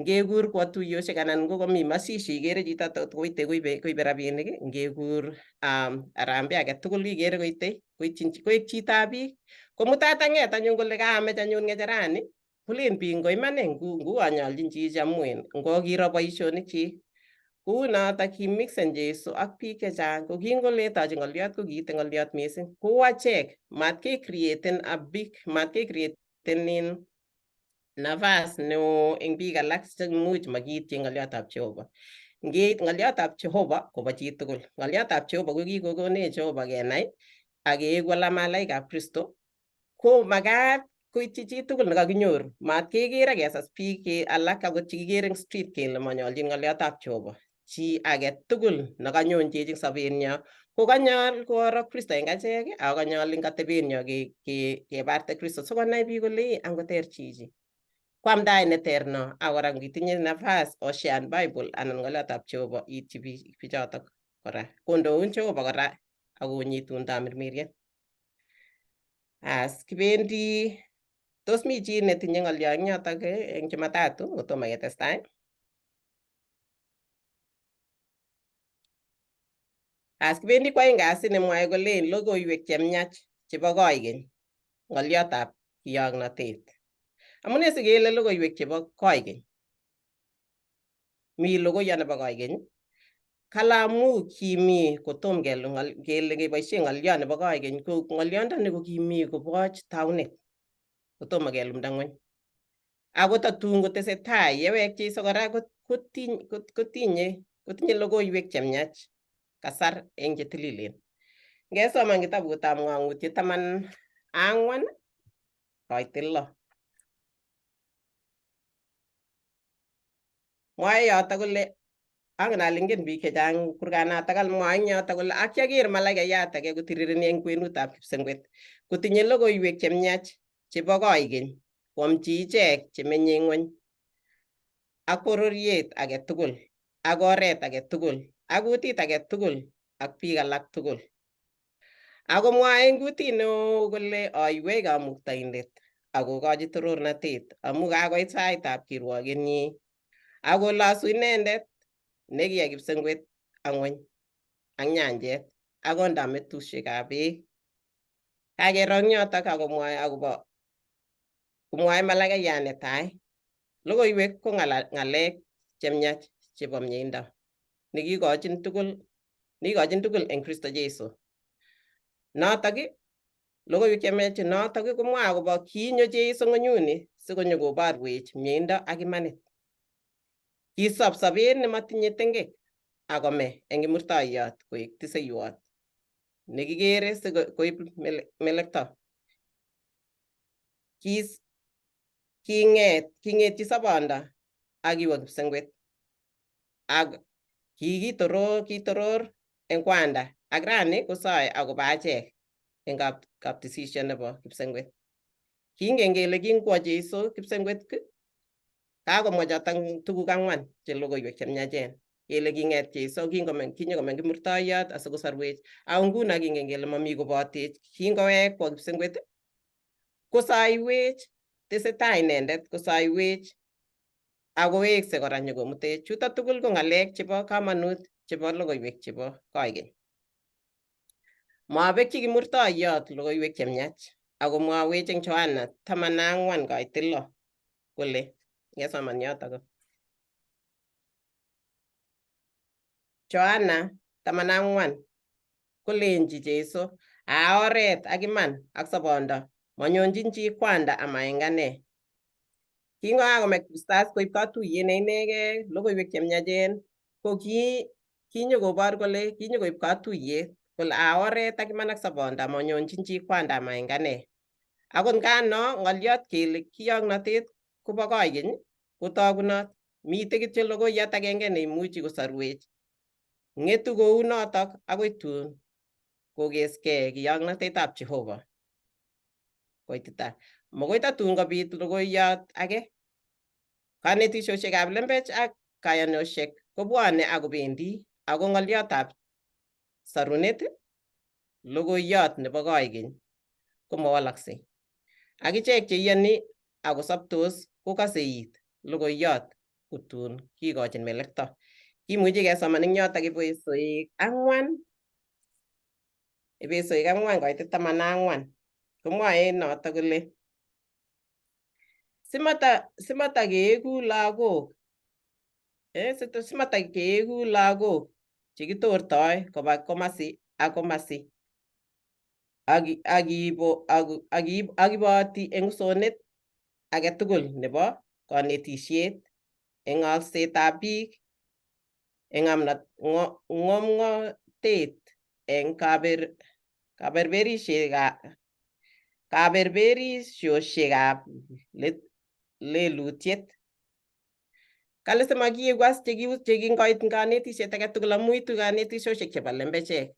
Ngekur kwo tuiyoshek anan ko komi mazishi ikere chito koite koibe rabinik, ngekur harambee age tugul ikere koite koityin koek chitab biik. Komutat ang'et anyun kole kaamech anyun ng'echerani kolen biik ngo iman nguo nyoljin chichi amu en ngokiro boisionikchik. Kounotok kimixen Jesu ak biik chechang ko kingoletochi ng'oliot ko kiite ng'oliot missing. Kou achek matkecreaten a big matkecreaten in nafas neo eng biik alak chemuch makiityi ng'oliotab Jehova. Ngeit ng'oliotab Jehova kobo chitugul. Ng'oliotab Jehova ko kikokonech Jehova kenai ak keeku alamalaikab Kristo ko makat koityi chitugul nekakinyoru. Mat keker ak kesas biik alak akot chekikere eng street kele manyoljin ng'oliotab Jehova. Chi age tugul nekanyonchech eng sobenyo ko kanyol koro Kristo eng achek ako kanyol eng atebenyo kebarte Kristo sikonai biik kole ii angoter chichi. Kwamdaet neter no ak kora ngitinye nafas oshean Bible anan ng'oliotab Jehova iityi bichotok kora. Kondoun Jehova kora akonyitun tamirmiriet. As kibendi tos mi chi netinye ng'olyo eng yotok eng Jumatatu kotomo ketestai? As kibendi kwa aeng kasi nemwoe kole logoiwek chemiach chebo koikeny ng'oliotab kiyoknotet. Amune sikele logoiwek chebo koikeny? Mi logoiyo nebo koikeny? Kale amu kimi kotom kele keboishe ng'olyo nebo koikeny ko ng'olyondoni ko kimi koboch taunet kotomo kelumda ng'weny. Ako tatun kotesetai yewek Jesu kora kotinye logoiwek chemiach kasar eng chetililen. Ngesoman kitabutab Ng'ang'utiet 14 koitil 6. Mwae yoto kole angen ale ingen biik chechang kurganatak mwae eng yoto kole ak kiaker malaikayat age kotirireni eng kwenutab kipsengwet kotinye logoiwek chemiach chebo koikeny koamchi ichek chemenye ng'weny ak bororiet age tugul ak oret age tugul ak kutit age tugul ak biik alak tugul. Ako mwae eng kutit neo kole aiwei kamuktaindet ak kokochi torornatet amu kakoit saitab kirwokenyi ak kolosu inendet nekiyai kipsengwet ak ng'weny ak nyanjet ak kondametushekab beek. Kakero eng yotok akomwae akobo komwae malaikayat netai. Logoiwek ko ng'alek chemiach chebo mieindo nekikochin tugul eng Kristo Jesu. Notok logoiwek chemiach notok komwa akobo kinyo Jesu ng'wenyuni sikonyo koborwech mieindo ak imanit. Kisob sobet nemotinye tengek akome eng kimurtoiyot koek tiseiwot nekikere sikoib melekto. Kingetyi sobondo ak kiwo kipsengwet ak kikitoror eng kwanda ak rani kosoe akobo achek eng kaptisisio nebo kipsengwet. Kingen kele kingwo Jesu kipsengwet kakomwa chotok tuguk ang'wan che logoiwek chemiachen kele kinget Jesu kinyokomeny kimurtoiyot asikosorwech ako nguno kingen kele mami kobotech kingowek kwo kipsengwet kosoiwech tesetai inendet kosoiwech akowekse kora nyokomutech. Chuto tugul ko ng'alek chebo kamanut chebo logoiwek chebo koikeny. Mabekyi kimurtoiyot logoiwek chemiach akomwawech eng Yohana 14 koitil 6 kole ngesoman yotok. Yohana 14 kolenji Jesu a oret ak iman ak sobondo manyonjin chi kwanda ama eng ane. Kingokakomech Kristas koib katuyet ne inegei logoiwek chemiachen ko kinyokobor kole kinyokoib katuyet kole a oret ak iman ak sobondo manyonjin chi kwanda ama eng ane. Akot ngano ng'olyot kele kiyoknotet kobo koikeny kotogunot, mitei kityo logoiyat agenge neimuchi kosorwech. Ng'etu kou notok akoi tun kokeskei kiyoknotetab Jehova koitita. Mokoi tatun kobit logoiyot age. Kanetisiosiekab lembech ak kayanosiek kobwone ak kobendi, ako ng'olyotab sorunet, logoiyot nebo koikeny komowalaksei. Akichek cheiyoni ak kosobtos kokose it logoiyot kotun kikochin melekto. Kimuchi kesoman eng yotok Efesoik 4, Efesoik 4 koitit 14 komwoe notok kole simata keeku lagok, simata keeku lagok chekitortoi koba komasi ak komasi ak iboti eng usonet age tugul nebo konetisiet, eng ng'olsetab biik, eng ng'omng'otet, eng kaberberisiosiekab lelutiet. Kale simakieku as chekingoit kanetisiet age tugul amu itu kanetisiosiek chebo lembechek.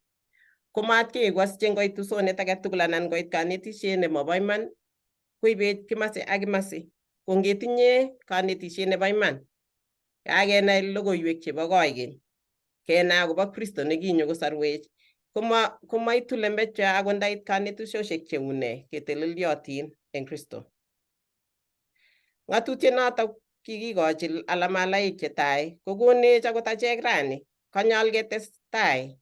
Komat keeku as chengoit usonet age tugul anan koit kanetisiet nemobo iman koibech kimasi ak kimasi. Ko ngetinye kanetisiet nebo iman, kakenai logoiwek chebo koikeny, kenai akobo Kristo nekinyo kosorwech, komaitu lembechwa akot ndait kanetisiosiek cheu nee ketelelyotin eng Kristo. Ng'atutiet notok kikikochi alamalaik chetai kokonech akot achek rani konyol ketestai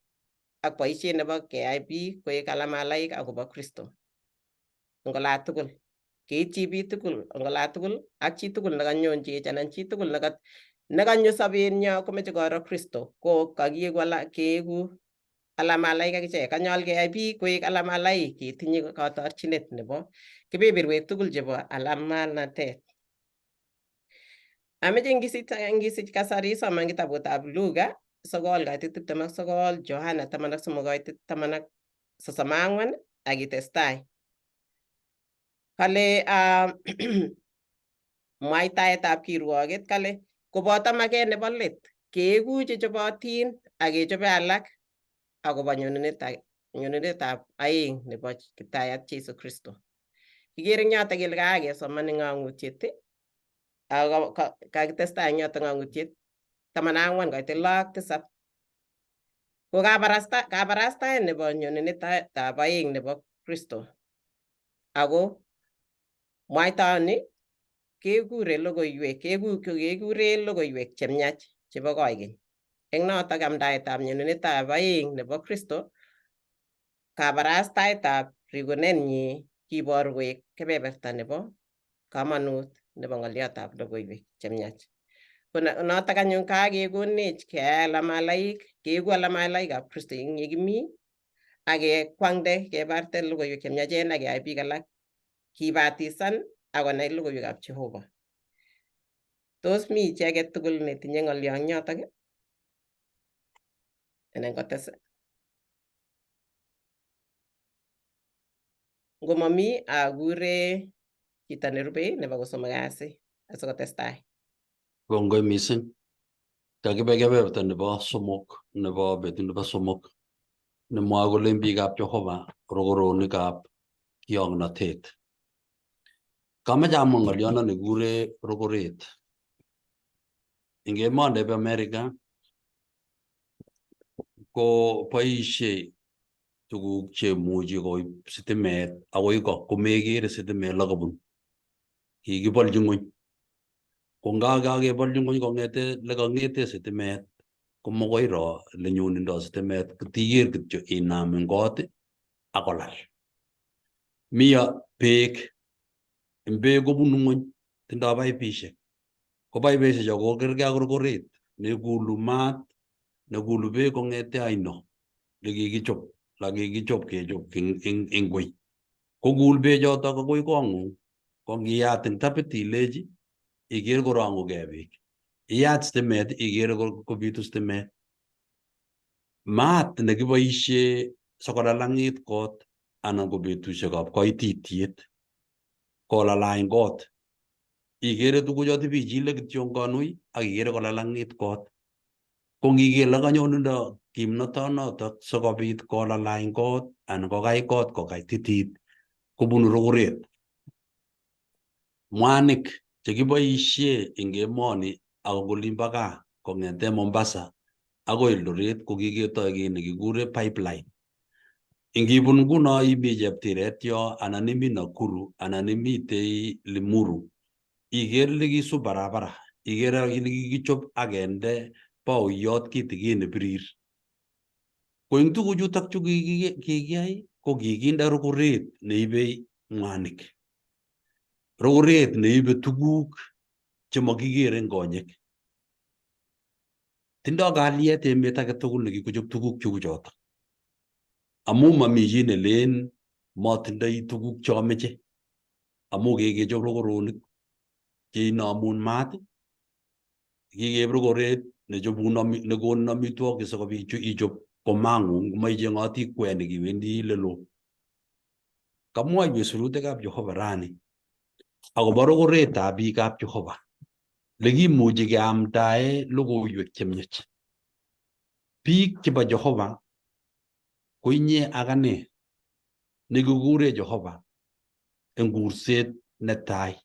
ak boisiet nebo keyai biik koek alamalaik akobo Kristo eng olatugul, keityi biik tugul eng olatugul ak chitugul nekanyonchech anan chitugul nekanyo sobenyo komeche koro Kristo ko kakieku keeku alamalaik akichek. Kanyol keyai biik koek alamalaik ketinye katorchinet nebo kebeberwek tugul chebo alamalnatet. Ameche ngisich kasari isoman kitabutab Luka 9 kaitit 29, Johana 13 kaitit 10 ak 34 ak itestai. Kale mwaitaetab kirwoket kale koboto maket nebo let keeku chechobotin ak kechobe alak akobo nyonunetab aeng nebo kiptayat Jesu Kristo. Kikere eng yotok kele kakesoman eng ng'ang'utiet ako kakitestai eng yotok ng'ang'utiet 14 koitit 6 ak 7. Ko kabarastaet nebo nyonunetab aeng nebo Kristo. Ako mwaitoni kekure logoiwek kekure logoiwek chemiach chebo koikeny. Eng notok amdaetab nyonunetab aeng nebo Kristo, kabarastaetab rikunetnyi kibor koek kebeberta nebo kamanut nebo ng'olyotab logoiwek chemiach. Ko notok anyun kakekonech keyai alamalaik, keeku alamalaikab Kristo eng yekimi ak kekwangde kebarte logoiwek chemiachen ak keyai biik alak kibatisan ak konai logoiwekab Jehova. Tos mi chi age tugul netinye ng'olyo eng yotok anan kotes? Ngomami akure chito nerubei nebo kosomok kasi asikotestai. Kongoi mising. Kakibe kebeberta nebo 3 nebo betut nebo 3 nemwoe kole biikab Jehova rokoronikab kiongnotet. Kameche amwa ng'olyondo nekikure rokoret. Eng emoni bo America ko boisie tuguk chemuchi koib sitimet akoi ko komekere sitimet lekobun. Kikibolchi ng'weny. Ko ngakakebolchi ng'weny kong'ete lekang'ete sitimet komokoi iro lenyonundoi sitimet kotiker kityo inam eng kot ak kolal. Miyo beek, eng beek kobunu ng'weny tindoi paipishek. Ko paipishek cho ko kerkei ak rokoret nekulu maat nekulu beek kong'ete aino nekikichop lakikichop kechop eng ngweny. Kokul bechotok akoi kong'ung. Ko ngiyat eng tapit ilechi iker korong'ukei beek. Iyat stimet ikere kobitu stimet. Maat nekiboisie sikolalang'it kot anan ko betusiekab koititiet Kolalany kot. Ikere tukuchoto ibichile kityongon ui ak ikere kolalang'it kot. Ko ngiker ile kanyondundo kimnotonotok sikobit kolalany kot anan kokai kot kokaititit kobunu rokoret. Mwanik chekiboishe eng emoni ak olimbo gaa kong'ete Mombasa akoi Eldoret ko kiketoi kiy nekikure pipeline. Ingibun nguno imi Cheptiret yo anan imi Nakuru anan imitei Limuru iker lekisub barabara ikere kit nekikichop akende baoyot kitikin nebirir. Ko eng tuguchutok chu kikiyai ko kikinde rokoret neibe mwanik, rokoret neibe tuguk chemakikere eng konyek. Tindoi kalyet emet age tugul nekikochop tuguk cheu chotok. Amu mami chi nelen matindoi tuguk chomeche amu kikechop rokoronik cheinomun maat, kikeib rokoret nechobun nekonin amitwogik sikobit ichop komang'ung komaicheng'oti kwenik iwendi leloo. Kamwoiwech sirutikab Jehova rani akobo rokoretab biikab Jehova lekimuchi keamdae logoiwek chemiach. Biik chebo Jehova ko inye ak ane nekikure Jehova eng kurset netai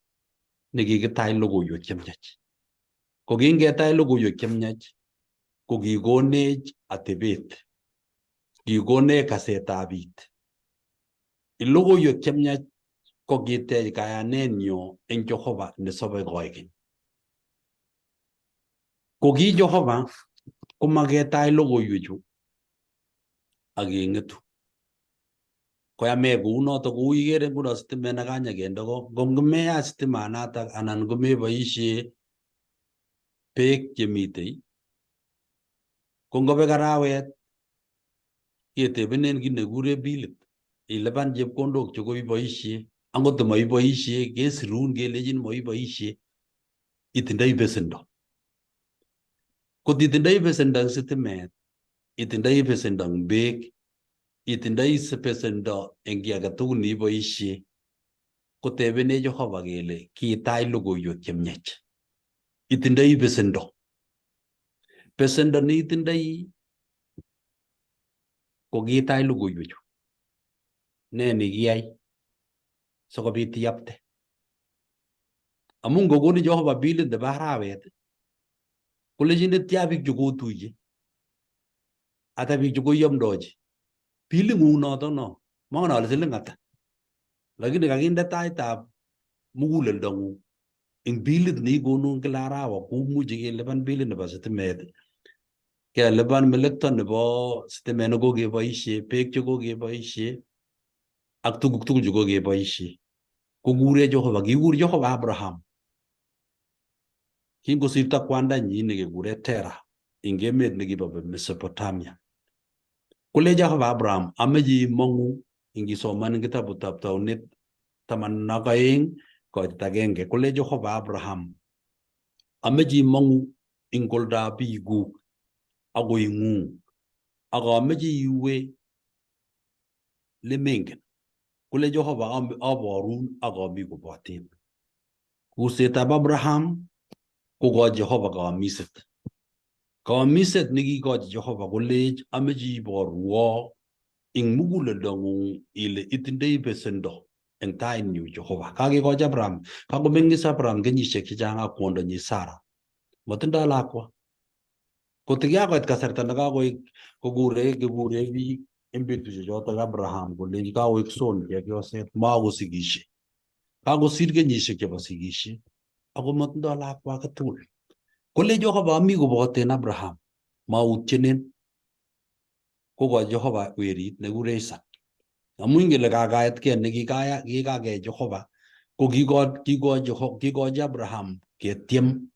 nekikitai logoiwek chemiach. Ko kingetai logoiwek chemiach ko kikonech atebet, kikonech kasetab it. Logoiwek chemiach ko kitech kayanenyo eng Jehova nesobe koikeny. Ko ki Jehova komaketai logoiwechu ak keng'etu. Koyame kounotok kou ikere nguno sitimet nekanyekende ko ko ngomeyat sitimanatak anan komeboishe beek chemitei ko ngobek arawet ketebenen kit nekikure bilit ilipan chepkondok chekoiboishe angot maiboishe kesirun kelechin moiboishe itindoi besendo. Kot itindoi besendo eng sitimet, itindoi besendo eng beek, itindoi besendo eng kiy agetugul neiboishe, kotebenech Jehova kele kiitach logoiwek chemiach. Itindoi besendo. Besendo neitindoi ko kiitach logoiwechu. Ne nekiyai sikobit iyapte? Amu ngokonin Jehova bilit nebo arawet kolechin tya biik chekotuiye ata biik chekoiamdochi biling'ung noto no mongen ale siling ata lakini kakinde taitab muguleldong'ung eng bilit neikonun kila arawa komuchi kelipan bilit nebo sitimet kelipan melekto nebo sitimet nekokeboishe beek chekokeboishe ak tuguk tugul chekokeboishe kokure Jehova kikur Jehova Abraham kingosirto kwandanyi nekekure Tera eng emet nekibo Mesopotamia. Kole Jehova Abraham ameche imong'u ingisoman eng kitabutab taunet 12 koitet agenge kole Jehova Abraham ameche imong'u eng oldab biikuk ak koing'ung ak ameche iwe lemengen. Kole Jehova aborun ak ami koboten. Kursetab Abraham kokochi Jehova kaamiset. Kaamiset nekikochi Jehova kolech ameche iborwo eng muguleldong'ung ile itindoi besendo eng tainyu Jehova. Kakekochi Abraham, kakomeng'is Abraham kenyisiek chechang ak kwondonyi Sarah. Matindoi lakwa. Kotikiakoit kasarta nekakoik kokure kikure biik eng betusiek chotok Abraham kolenji kakoek son chepyoset makosigishe. Kakosir kenyisiek chebo sikisiet ako matindoi lakwa age tugul. Kole Jehova ami koboten Abraham mautyenen. Kokochi Jehova werit nekikure Isaac. Amu ingen ile kakaetkei nekikaya kikakee Jehova ko kikochi Abraham ketyem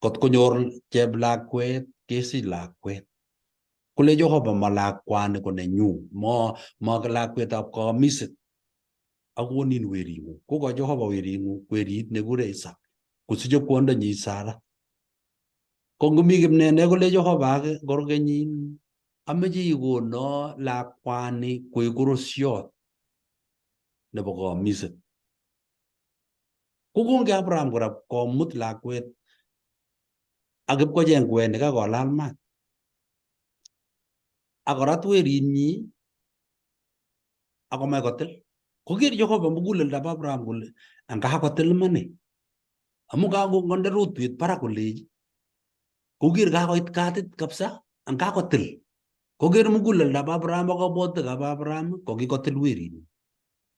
kot konyor cheplakwet kesich lakwet. Kole Jehova ma lakwani ko nenyu, ma ma lakwetab kaamiset akonin wering'ung. Kokochi Jehova wering'ung werit nekure Isaac kosiche kwondonyi Sarah. Ko ngomi kimnene kole Jehova ake korkenyin ameche ikono lakwani koek korosiot nebo kaamiset. Kokonge Abraham kora komut lakwet ak ipkocheng kwenik ak kolal maat. Ak korat werinyi ak komach kotil. Koker Jehova muguleldab Abraham kole angakotil imani. Amu kakonde rotwet barak kolechi koker kakoit katit kabisa angakotil. Koker muguleldab Abraham ak kabwotutikab Abraham kokikotil werinyi.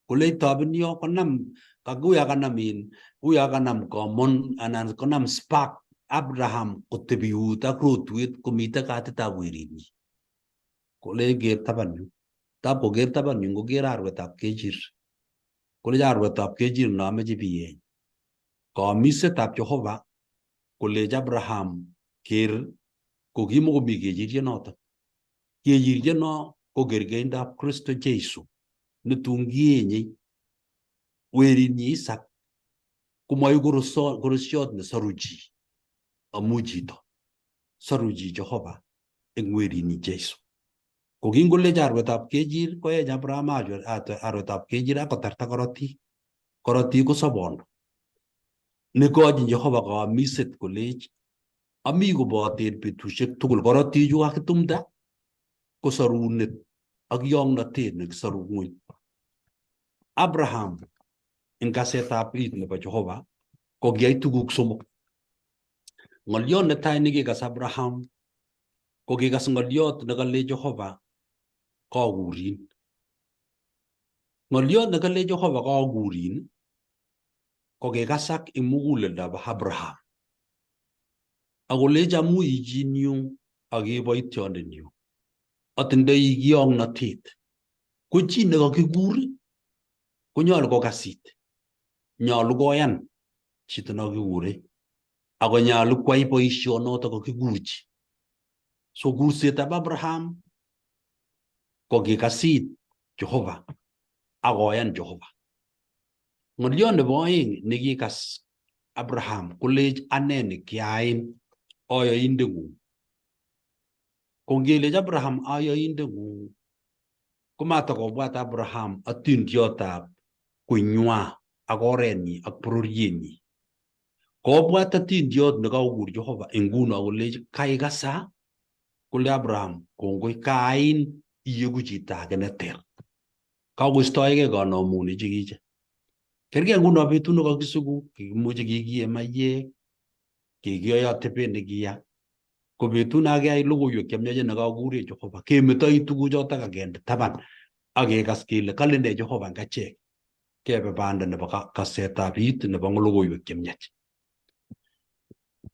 Kolech tobinyo konam kakuya kanam in uya kanam komon anan konam spark Abraham kotebi eut ak rotwet komite katitab werinyi. Kolech ker taban yu. Tab koker taban yu koker arwetab kechir. Kolech arwetab kechir nomeche biyeny. Kamisetab Jehova kolech Abraham ker kokimokomi kechiriet notok. Kechiriet no ko kerkeindab Kristo Jesu netun kienyei werinyi Isaac komoiku korosiot nesoru chi amu chito soru chi Jehova eng werinyi Jesu. Ko kingolechi arwetab kechir koech Abraham arwetab kechir ak kotarta korotik. Korotik ko sobondo. Nekochin Jehova kamiset kolech ami koboten betusiek tugul korotichu kakitumda ko sorunet ak yongnotet nekisoru ng'weny. Abraham eng kasetab it nebo Jehova ko kiyai tuguk somok. Ng'olyot netai nekikas Abraham ko kikas ng'olyot nekale Jehova kokurin. Ng'olyot nekale Jehova kokurin ko kikasak eng muguleldab Abraham. Akolechi amu ichinyu ak iboitiondenyu atindoi kiongnotet. Ko chi nekakikur konyolu kokasit. Nyolu koyan chito nekakikure ako nyolu kwai boisionoto kakikurchi. So kursetab Abraham ko kikasit Jehova akoyan Jehova. Ng'olyot nebo oeng nekikas Abraham kolech ane nekiain ayoindeng'ung. Ko ngelech Abraham ayoindeng'ung komatakobwat Abraham atindiotab koinywa ak orenyi ak bororienyi. Kobwat atindiot nekakokur Jehova nguno kolech kaikasa kole Abraham kongoi kaain iyeku chito age neter. Kakoistoegei kanomunik chekiche. Kerkei nguno betut nekakisiku kikimuche kikiye maiyek, kikiyoe atebet nekiya. Ko betut nekakiyai logoiwek chemiachen nekakurech Jehova kemetoi tuguchotok akende taban ak kekas kele kale nee Jehova eng achek. Kebe banda nebo kasetab it nebo logoiwek chemiach.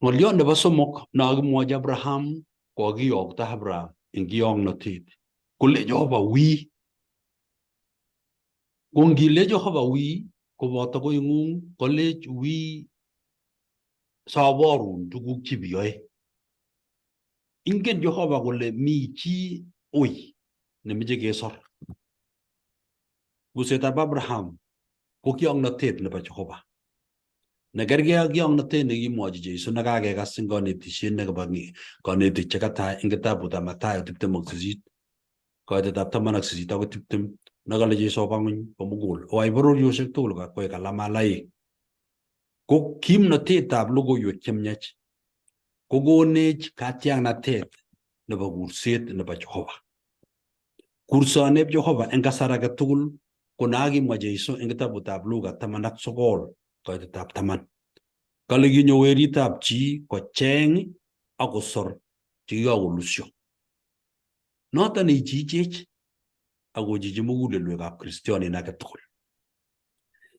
Ng'olyot nebo somok nekakimwochi Abraham kokakiyokto Abraham eng kiyongnotet kole Jehova wii. Ko ngile Jehova wii koboto koing'ung kolech wii soborun tuguk chebiyoe. Ingen Jehova kole mi chi ui nemeche kesor. Kusetab Abraham ko kiongnotet nebo Jehova. Nekergei ak kiongnotet nekimwochi Jesu nekakekas eng konetisiet nekibo konetik chekatai eng kitabutab Mathayo 28 koitetab 18 akoi 20 nekale Jesu oba ng'weny komugul owai bororiosiek tugul koik alamalaik. Ko kimnotetab logoiwek chemiach kokonech katiaknatet nebo kurset nebo Jehova. Kursoneb Jehova eng kasar age tugul ko nakimwa Jesu eng kitabutab Luka 19 koitetab 10. Kale kinyo weritab chi kocheng ak kosor chekikakolusio. Noton ichichech ak kochichi mugulelwekab kristionin age tugul.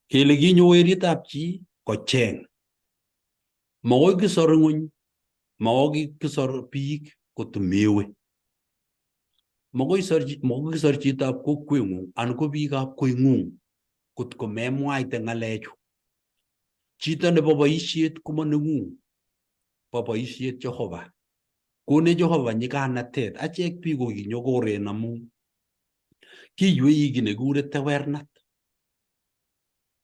Kele kinyo weritab chi kocheng. Makoi kisor ng'weny, makoi kisor biik kotumewe. Makoi kisor chitab kokweng'ung anan ko biikab koing'ung kotko memwaite ng'alechu. Chito nebo boisiet komo neng'ung, bo boisiet Jehova. Konech Jehova nyiganatet. Achek biik ko kinyokoren amu kiywei kiy nekikure tewernat.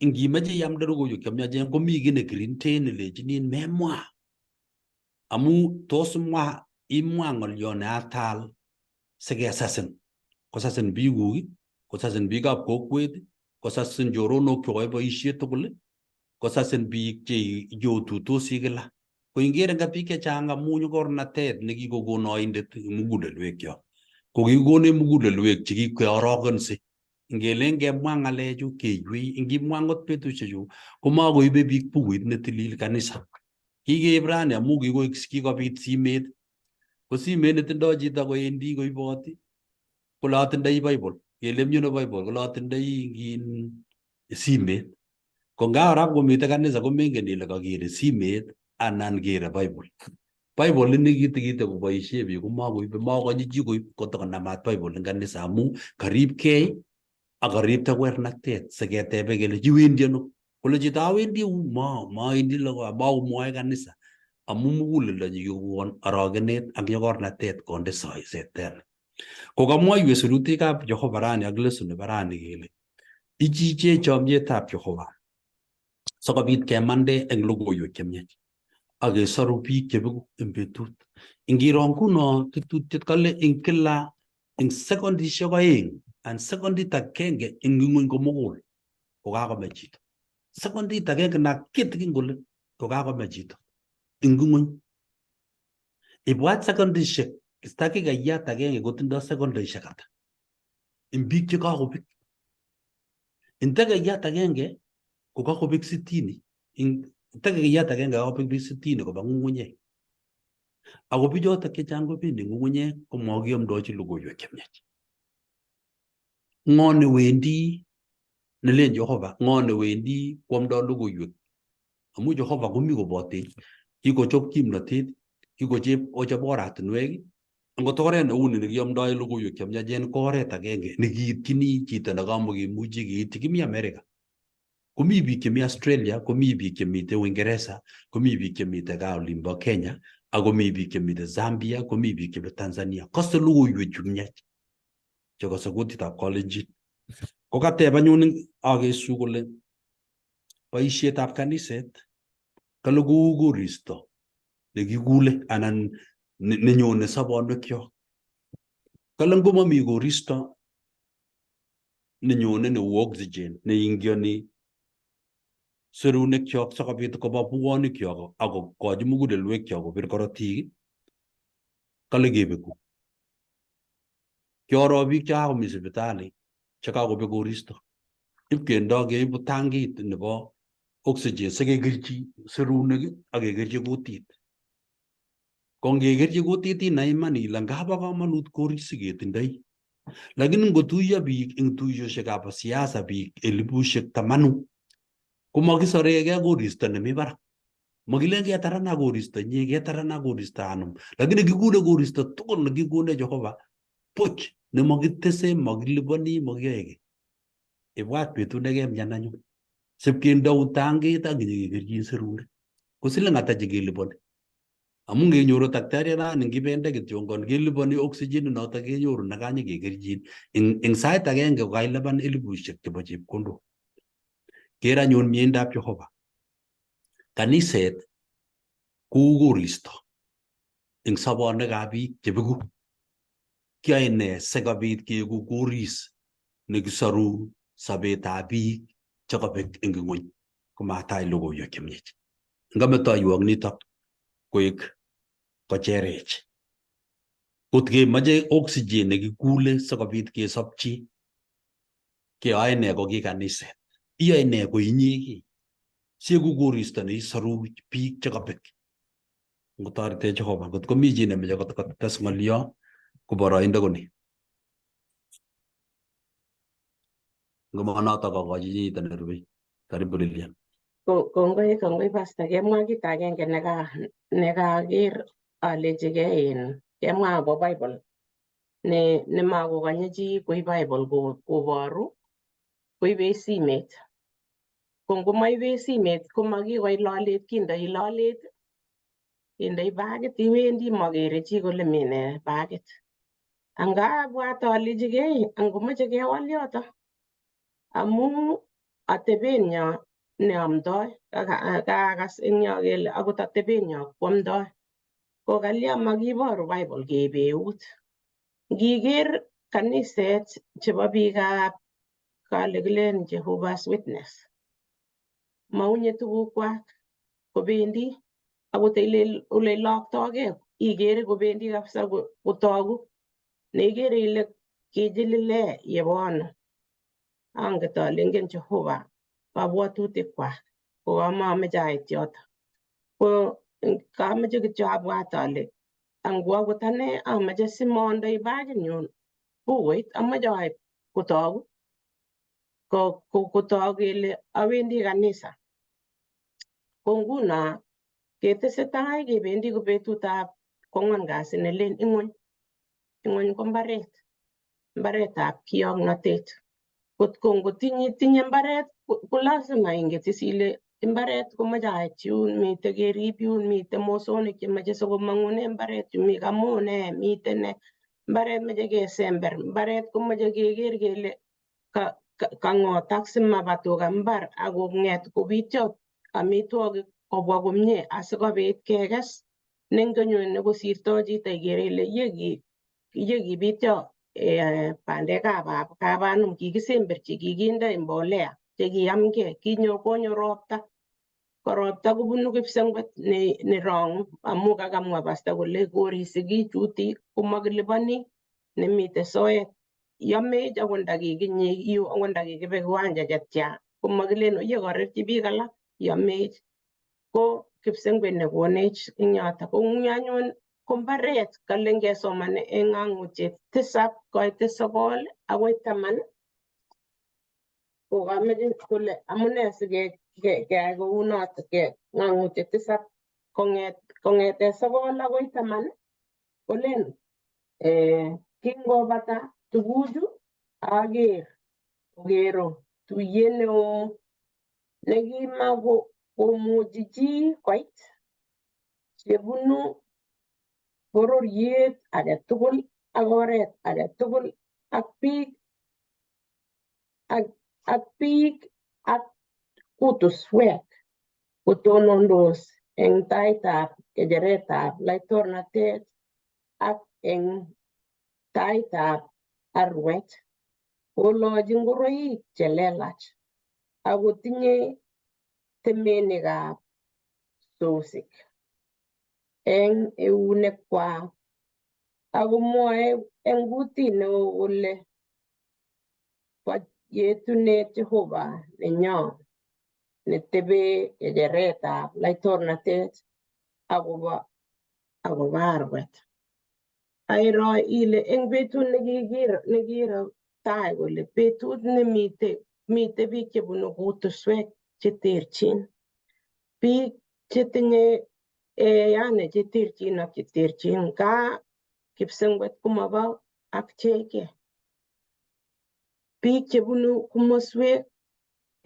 Ingimeche iamde logoiwek chemiachen komi kiy nekirinten nelechinin memwa. Amu tos mwa imwa ng'olyo neatal sikesasin. Kosasin biikuk, kosasin biikab kokwet, kosasin choronok chokoe boisiet tugul. Kosasin biik che otuitosi kila. Ko ingere nga biik chechang amu nyokornatet nekikokon oindet eng mugulelwekyok. Ko kikikonech mugulelwek che kikeorokense. Ngelen kemwa ng'alechu keywei, ngimwa ngot betusiechu komakoibe biik bukuit netilil kanisa. Kikeib rani amu kikoik kikobit simet. Ko simet netindoi chito koendi koiboti kole atindoi Bible. Kele mi ano Bible kole atindoi kin simet. Ko nga kora komite kanisa komengen ile kakere simet anan kere Bible. Bible ini kitikite koboisie biik komakoibe makonye chi koib kotokonamat Bible eng kanisa amu karibkei ak karib tewernatet siketebe kele iwendi ano. Kole chito awendi u ma mawendi makomwoe kanisa amu muguleldonyi kikokon orogenet ak nyokornatet konde soiset tena. Ko kamwoiwech sirutikab Jehova rani ak lesson nebo rani kele ichichech chomyetab Jehova sikobit kemande eng logoiwek chemiach ak kesoru biik chebeku eng betut. Ingiro nguno tetutiet kale eng kila eng sekondishek oeng an sekondit agenge eng ing'weny komugul kokakome chito. Sekondit agenge na kitikin kole kokakome chito eng ing'weny. Ibwat sekondishek dakikayat agenge kotindoi sekondishek ata eng biik chekakobek. Eng dakikayat agenge kokakobek sitini eng dakikayat agenge kakobek biik sitini koba ng'ung'unyek. Ako bichotok chechang kobendi ng'ung'unyek komakiamdochi logoiwek chemiach. Ng'o newendi nelen Jehova, ng'o newendi kwamdoi logoiwek? Amu Jehova komi kobotech, kikochop kimnotet, kikochop kochop oratinwek, angot oret neu ni nekiamdoi logoiwek chemiachen ko oret agenge nekiitchini chito nekamukemuchi keitchi. Kimi America, komi biik chemi Australia, komi biik chemite Uingereza, komi biik chemite gaa olimbo Kenya, ak komi biik chemite Zambia, komi biik chemi Tanzania. Kose logoiwechu miach chekose kutitab Kalenjin. Ko kateb anyun akesu kole boisietab kaniset kale kou koristo nekikule anan nenyone sobonwekyok. Kale ngomomi koristo nenyone neu oxygen neingioni serunekchok sikobit koba buonikyok ak kokochi mugulelwekyok kobir korotik, kale kebeku. Kioro biik chekakomi sipitali chekakobek koristo. Ipkendo keibu tankit nebo oxygen sikekerchi serunek ak kekerchi kutit. Ko ngekerchi kutit inai iman ile ngabo komonut koris siketindoi. Lakini ngotuiyo biik eng tuiyoshekab siasa biik elipushek tamanu komakisoregei koristo nemi barak. Makilen ketarana koristo nye, ketarana koristo anum. Lakini kikule koristo tugul nekikone Jehova buch nemakitese, makiliponi, makiyoe kiy. Ibwat betut nekemyan anyun. Sipkendeun tankit ak kinyekekerchin serunek. Ko siling ata chekeliponi? Amu ngenyoru daktari rani ngibende kityongon keliponi oxygen notok kenyoru nekanyekekerchin eng sait agenge kokailipan elipushek chebo chepkondok. Ker anyun miendab Jehova. Kaniset kou koristo eng sobonwekab biik chebeku. Kiyoe nee sikobit keeku koris nekisoru sobetab biik chekobek eng ing'weny komatach logoiwek chemiach. Ngametoiwok nitok koek kocherech. Kot kemoche oxygen nekikule sikobit kesobchi keyoe nee ko ki kaniset. Iyoe nee ko inyegei sieku koristo neisoru biik chekobek. Ngotoretech Jehova, ngot komi chi nemeche kotes ng'olyo ko boroindo ko ni. Ngomonotok akochi chito nerubei. Karibu Lilian. Kongoi, kongoi pastor. Kemwa kit agenge nekaker alechigei in kemwa akobo Bible ne nemakokonye chi koib Bible koboru koibe simet. Ko ngomoibe simet komakikoi lolet, kindoi lolet, indoi bakit iwendi mokere chi kole mi nee bakit. Angabwat alechigei angomoche kewal yoto amu atebenyo neomdoi kakas eng yo kele akot atebenyo kwomdoi ko kalya makiboru Bible keibe eut. Ngiker kaniset chebo biikab kale kilen Jehovah's Witness. Maunye tugukwak kobendi akot ole iloktokei ikere kobendi kabisa kotoku neikere ile kichilile yebo ano. Anget ale ingen Jehova kabwatutikwak ko kamameche ait yoto. Ko kameche kityo abwat ale angwo akot ane ameche simondoi bakinyun bukuit amoche aib kotoku kotok kele awendi kanisa. Ko nguno ketesetai kebendi ko betutab kwangwan kasi nelen ing'wony. Ing'wony ko mbaret, mbaretab kiyoknotet. Kotko ngotinye tinye mbaret ko lazima inget is ile mbaret komoche ait yun, mite kerib yun, mite mosonik chemoche sikomong'une mbaret yu, mi kamune, mite ne. Mbaret moche kesember, mbaret komoche keker kele kang'otak simaba tuga mbar ak kong'et kobityo amitwogik kobwa komie asikobit kekes. Nengonyo nekosirto chito ikere ile yekibityo bandekab kabanum kikisemberchi kikinde mbolea chekiyamgei kinyo konyo ropta. Ko ropta kobunu kipsengwet nerong'u amu kakamwa pasta kole korisi kichuti komakiliponi nemite soet. Yomech akot ndakikinyi yu akot ndakikibe kiwanja chetya komakilen oye korerchi biik alak yomech. Ko kipsengwet nekonech eng yoto. Ko anyun ko mbaret kale ngesoman eng ng'ang'utiet 7 koite 9 akoi 10 ko kameche kole amune sikeyai kounoto ng'ang'utiet 7 kong'ete 9 akoi 10 kolen kingobata tuguchu aker okero tuyet neo nekimakomuchi chi koit chebunu bororiet age tugul ak oret age tugul ak biik ak kutuswek kotonondos eng taitab kecheretab laitornatet ak eng taitab arwet. Kolochi ngoroik che lelach akotinyei temenikab sosik eng eunekwak akomwoe eng kutit neo kole bo yetunet Jehova nenyo netebe kecheretab laitornatet akobo arwet. Airo ile eng betut nekiro tai kole betut nemite mite biik chebunu kutuswek cheterchin, biik chetinye yani cheterchin ak cheterchin ka kipsengwet komobo ak cheke. Biik chebunu komoswek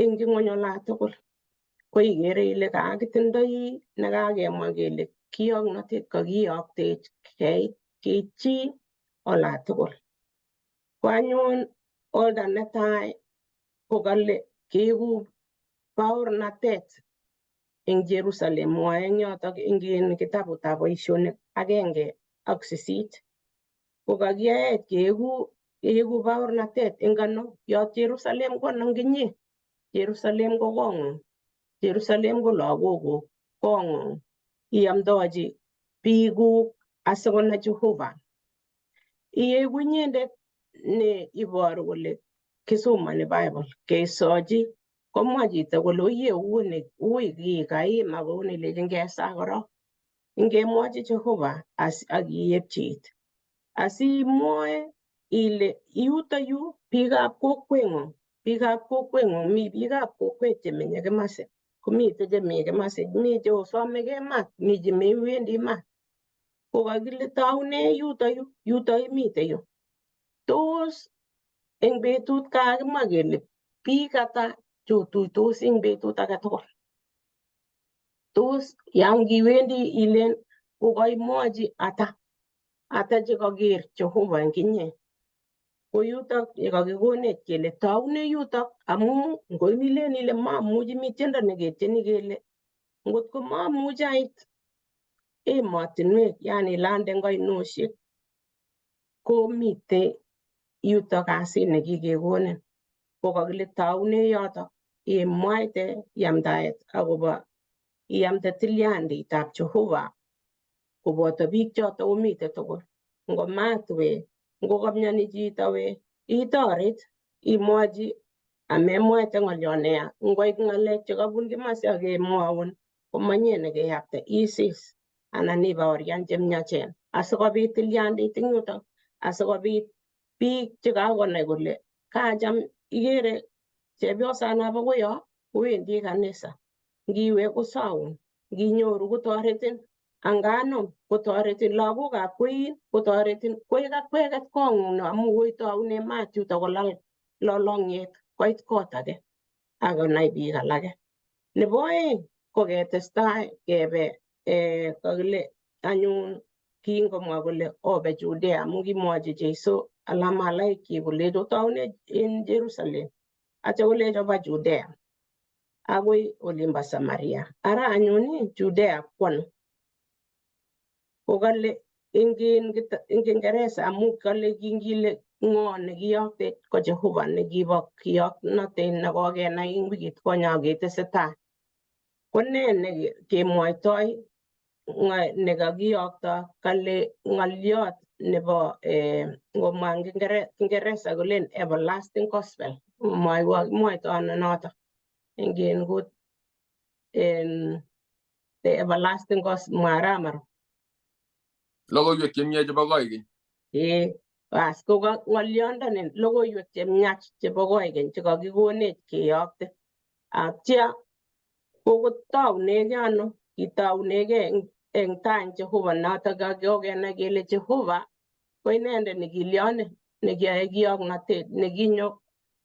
eng ing'wony olatugul ko ikere ile kakitindoi nekakemwa kele kiyoknotet kakiyoktech keitchi olatugul. Ko anyun olda netai ko kale keku baornatet eng Jerusalem mwoe eng yotok eng kitabutab boisionik 1 ak 8. Ko kakiyaech keku baornatet eng ano yot Jerusalem ko ano kinye. Jerusalem ko kong'ung. Jerusalem ko lagokuk kong'ung. Iamdochi biikuk asikonai Jehova. Iyeku inyendet ne iboru kole kisomoni Bible kesochi komwa chito kole oye uni ui kikaima kouni lechin kesaa korok. Ingemwochi Jehova ak iepchi it. Asimwoe ile yuto yu biikab kokweng'ung, biikab kokweng'ung mi biikab kokwet chemenye komasi, komite chemi komasi, mi cheosomekei maat, mi chemewendi maat. Ko kakile taune yuto yu, yuto imite yu. Tos eng betut kakimwa kele biik ata chotuitos eng betut age tugul. Tos yan kiwendi ilen kokaimwochi ata, ata chekaker Jehova eng inye. Ko yutok yekakikonech kele taune yutok amu ngoilen ile mamuchi mi tiendo neketieni kele ngotko mamuchi ait emotinwek yani lande eng ainosiek komite yutok kasit nekikekonin. Ko kakile taune yotok. Imwaite yamdaet akobo iamde tilyanditab Jehova koboto biik choto omite tugul. Ngomat we, ngokamyoni chito we, itoret, imwochi amemwaite ng'olyo neya. Ngoik ng'alek chekabun kimasi akemwoun komanyie nekeyapte isis anan ibaorian chemyachen asikobit tilyandit eng yutok, asikobit biik chekakonai kole kacham ikere chepyosana bo koyo kowendi kanisa, ngiwe kosoun, nginyoru kotoretin, anganom kotoretin, lagokab koin kotoretin, koik akweket kong'ung no amu koitoune maat yuto kolal lolong'yet koit kot age akonai biik alake. Nebo oeng ko ketestai kebe kakile anyun kingomwa kole obe Judea amu kimwochi Jesu alamalaikyi kolech otoune en Jerusalem atya kolech oba Judea akoi olimbo Samaria. Ara anyun Judea kwano? Kokale eng Kiingereza amu kale kingile ng'o nekiyoktech ko Jehova nekibo kiyoknotet nekokenai eng wikit konye aketesetai. Ko ne nekemwoitoi nekakiyokto kale ng'oliot nebo ngomwa eng Kiingereza kolen everlasting gospel. Mwoito ano noto eng kut en the everlasting gospel mwaramaro. Logoiwek chemie chebo koikeny. Ee, bas ko ng'olyondoni logoiwek chemiach chebo koikeny chekakikonech keyokte. Atya kokotounegei ano? Kitounegei eng tai Jehova notok kakokenai kele Jehova ko inendet nekilione nekiyoe kiyoknotet nekinyo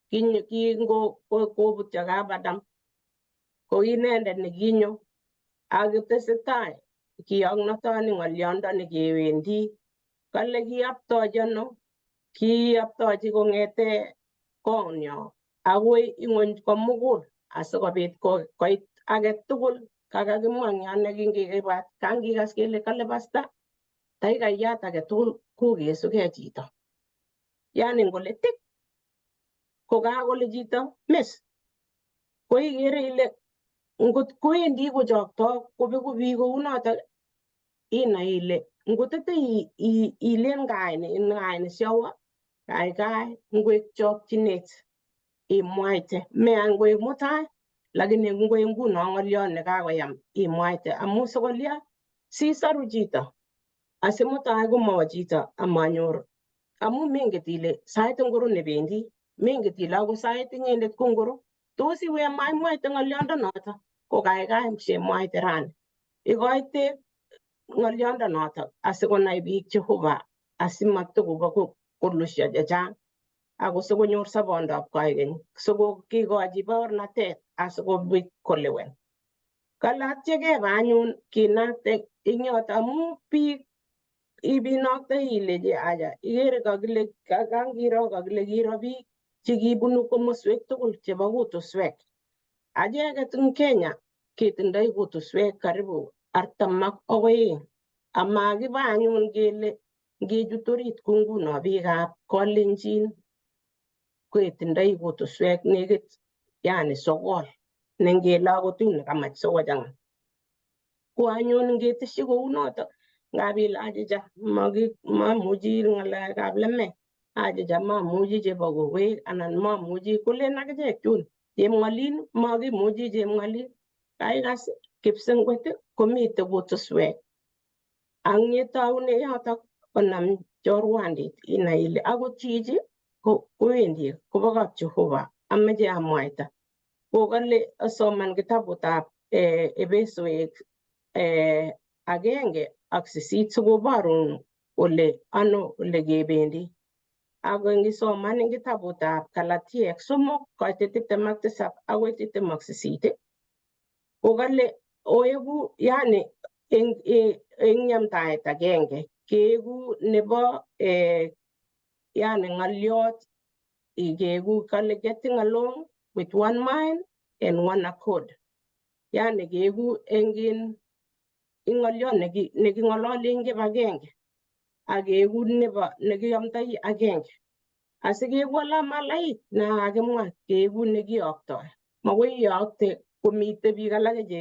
kingo kobutyo kap Adam ko inendet nekinyo akotesetai kiyoknotoni ng'olyondoni kewendi. Kale kiyoptochi ano? Kiyoptochi kong'ete konyo akoi ing'weny komugul asikobit koit age tugul kakakimwa eng yon nekingikibwat kangikas kele kale pasta taikayat age tugul kokesugei chito. Yani ngole tik kokakole chito miss ko ikere ile ngot kowendi kochokto kobeku biik kounotok inai ile ngotete ilen kaini kaini siawo kaikai ngoek chokchinet imwaite mea ngoek mutai lakini ngoek nguno ng'oliot nekakoyam imwaite amu sikolya sisoru chito asimutai komawo chito amanyor amu menget ile sait ngoro nebendi menget ile ako sait inyendet ko ngoro tos iwe maimwaite ng'oliondo noto ko kaikai semwaite rani ikoite ng'oliondo noto asikonai biik Jehova asimatokobo kolusio chechang ako sikonyor sobondab koikeny sikokikochi baornatet asikobit kolewen. Kale atya kebe anyun kinakte eng yoto amu biik ibinokte ilechi aja ikere kakile kangiro kakile kiro biik chekibunu komoswek tugul chebo kutuswek. Acheket eng Kenya ketindoi kutuswek karibu 42 amakiba anyun kele ngechut orit kou nguno biikab Kalenjin ketindoi kutuswek nekit yani 9 nengele akot yu nekamach sikochang'a. Ko anyun ngetesyi kounoto ngap ile achicha mamuchi ng'alekab lemek achicha mamuchi chebo kowek anan mamuchi kolen akichek chun chemng'olin makimuchi chemng'olin kaikas kipsengwet komite kutuswek ang yetoune yotok konam chorwandit inai ile akot chichi kowendi kobo kap Jehova ameche amwaita. Kokale asoman kitabutab Epesoek 1 ak 8 sikoborun ole ano ole kebendi. Ako ngisoman eng kitabutab Galatiek 3 koitet 27 akoi 28 kokale oeku yani eng yamtaet agenge keeku nebo yani ng'oliot keeku kale getting along with one mind and one accord. Yani keeku eng ng'oliot neking'ololi eng kibagenge ak keeku nebo nekiyomdoi agenge asikeku alamalait nekakimwa keeku nekiyoktoi. Makoi iyokte komite biik alake che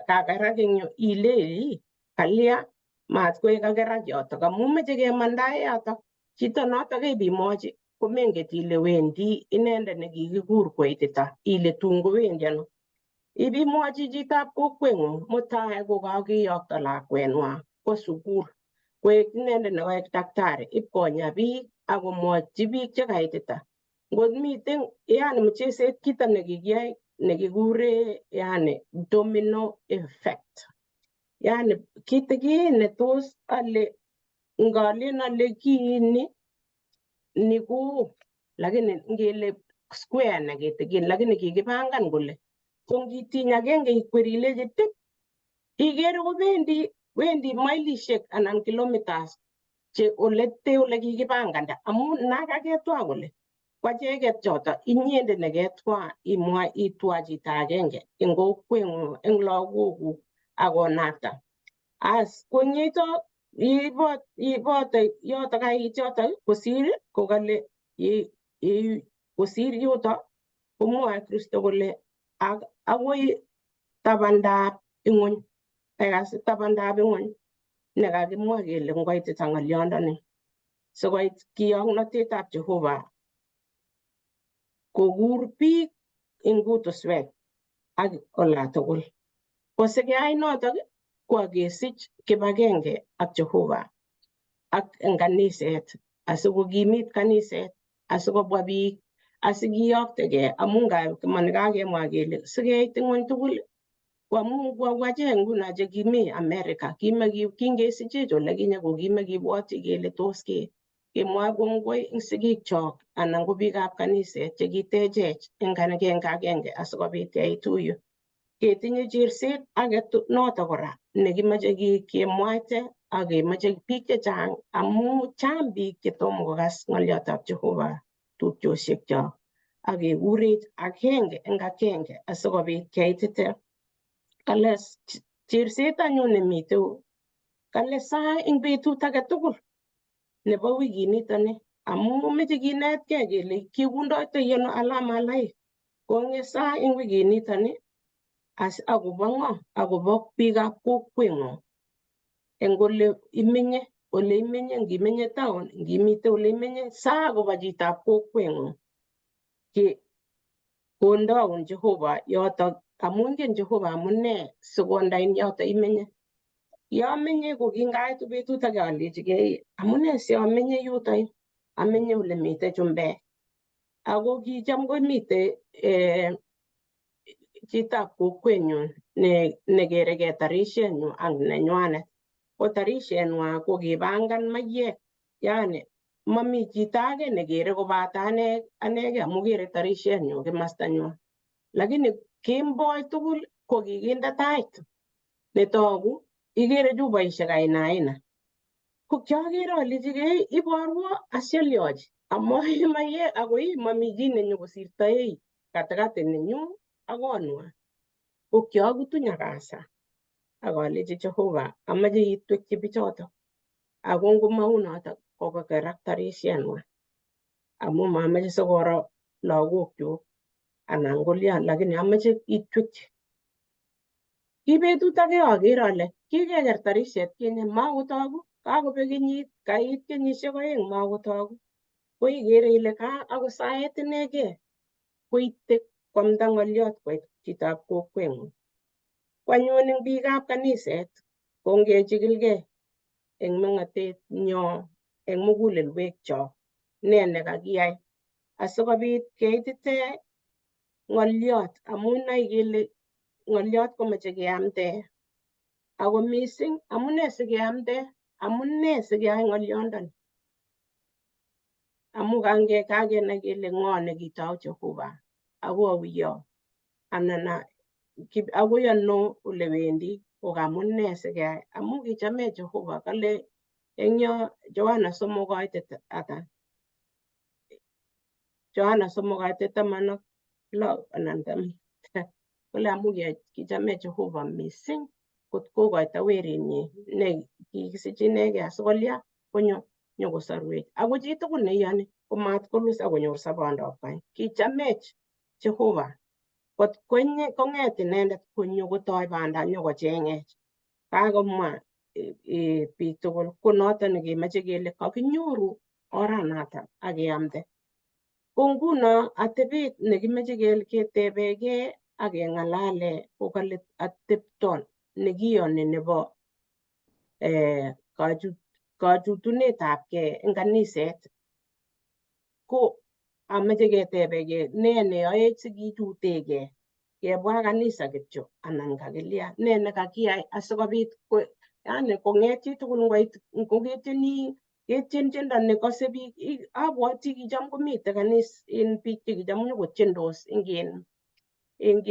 kakerak eng yu ilei kalya mat koek kakerak yotok amu meche kemandae yotok. Chito notok kebimwochi komenget ile wendi inendet nekikikur koitita ile tun kowendi ano. Ibimwochi chitab kokweng'ung mutai kokakiyokto lakwenwa kwo sukul koek inendet nekoek daktari ipkonya biik akomwochi biik chekaitita. Ngot miten yani mcheset kito nekikiyai nekikure yani domino effect. Yani kitikin netos ale ngalen ale kiini ni ko lakini ngele square ne kitikin lakini kikipangan kole ko ngitiny agenge ikwer ilechi tip ikere kobendi wendi mailishek anan kilometers che olete ole kikipanganda amu nakaketwa kole kwacheket choto inyendet neketwa imwa itwa chito agenge eng kokweng'ung eng lagokuk akonakta as konyeito ibote yoto kait yoto kosir kokale kosir yuto komwoe Kristo kole akoi tabandab ing'wony ekas tabandab ing'wony nekakimwa kele ngoitita ng'olyondoni sikoit kiyoknotetab Jehova kokur biik eng kutuswek ak olatugul. Ko sikeyai notok ko akesich kibagenge ak Jehova ak eng kaniset asikokimit kaniset asikobwa biik asikiyoktegei amu kakemwa kele sikeit ing'wony tugul ko amu kwachek nguno chekimi America kingesichech ole kinye ko kimekibwoti kele tos kemwa kongoi eng sigikchok anan ko biikab kaniset chekitechech eng agenge agenge asikobit keitu yu. Ketinye cherset age noto kora nekimoche kemwaite ak kemoche biik chechang amu chang biik chetomo kokas ng'oliotab Jehova tupchosiekchok ak kekurech agenge eng agenge asikobit keitite. Kale cherset anyun nemitei kale sai eng betut age tugul nebo wikinitoni amu meche kinetkei kele kikundoitoi ano alama alaik kong'et sai eng wikinitoni as akobo ng'o akobo biikab kokweng'ung eng ole imenye ole imenye ngimenye town ngimite ole imenye saa akobo chitab kokweng'ung kondoun Jehova yotok amu ingen Jehova amune sikondain yoto imenye. Yomenye ko kingaitu betut age alechigei amune siamenye yuto yu amenye ole mitei chumbek ako kicham komite chitab kokwenyun nekerekei tarishenyu ak nenywanet ko tarishenwa ko kipangan maiyek yani mami chito age nekere kobato anegei amu kere tarishenyu kimastanywa lakini kemboi tugul ko kikinde tait netogu ikere chupaishek aina aina ko kiakere alechigei iborwo asiolyochi amoe maiyek akoi mami chi nenyokosirtoei katikati nenyu ak konwa ko kiakutu nyakasa ak alechi Jehova amache itwekyi bichotok ako ngomaunotok kokakerak tarishenwa amu mamache sikoro lagokchuk anan kolya lakini amache itwekyi. Ki betut age aker ale kikeker tarishet kinye makotoku kakobek kenyit kait kenyisiek oeng makotoku ko ikere ile ka ako saet inegei koite kwamda ng'oliot koit chitab kokweng'ung. Ko anyun eng biikab kaniset ko ngechikilgei eng meng'otet nyo eng mugulelwekchok ne nekakiyai asikobit keitite ng'oliot amu noe kele ng'oliot komoche keamte ako mising amune sikeamte amune sikeyai ng'oliondoni amu kakenai kele ng'o nekitou Jehova ako auyo anan akoi ano ole wendi ko kamune sikeyai amu kichamech Jehova kale eng yo Yohana somok kaitet ata Yohana somok kaitet 16 anan taman kole amu kichamech Jehova mising kot kokoito werinyi ne kikisich inegei asikolya konyo nyokosorwech ako chitugul neiyoni komat kolus akonyor sobondab keny. Kichamech Jehova Kot kong'et inendet konyo kotoi banda nyokocheng'ech. Kakomwa biik tugul ko noton nekemoche kele kakinyoru oranatak ak keamde. Ko nguno atebet nekimoche ketebekee ak keng'alale ko kale atepto nekiyoni nebo kachutunetabgei eng kaniset ko amoche ketebekee nee neyoech sikichutekee kebwa kanisa kityo anan kakilya nee nekakiyai asikobit yani kong'et chitugul ngoit ngoketieni ketien tiendo nekose biik. Abwoti kicham komite kanis en biik chekicham nyokotiendos eng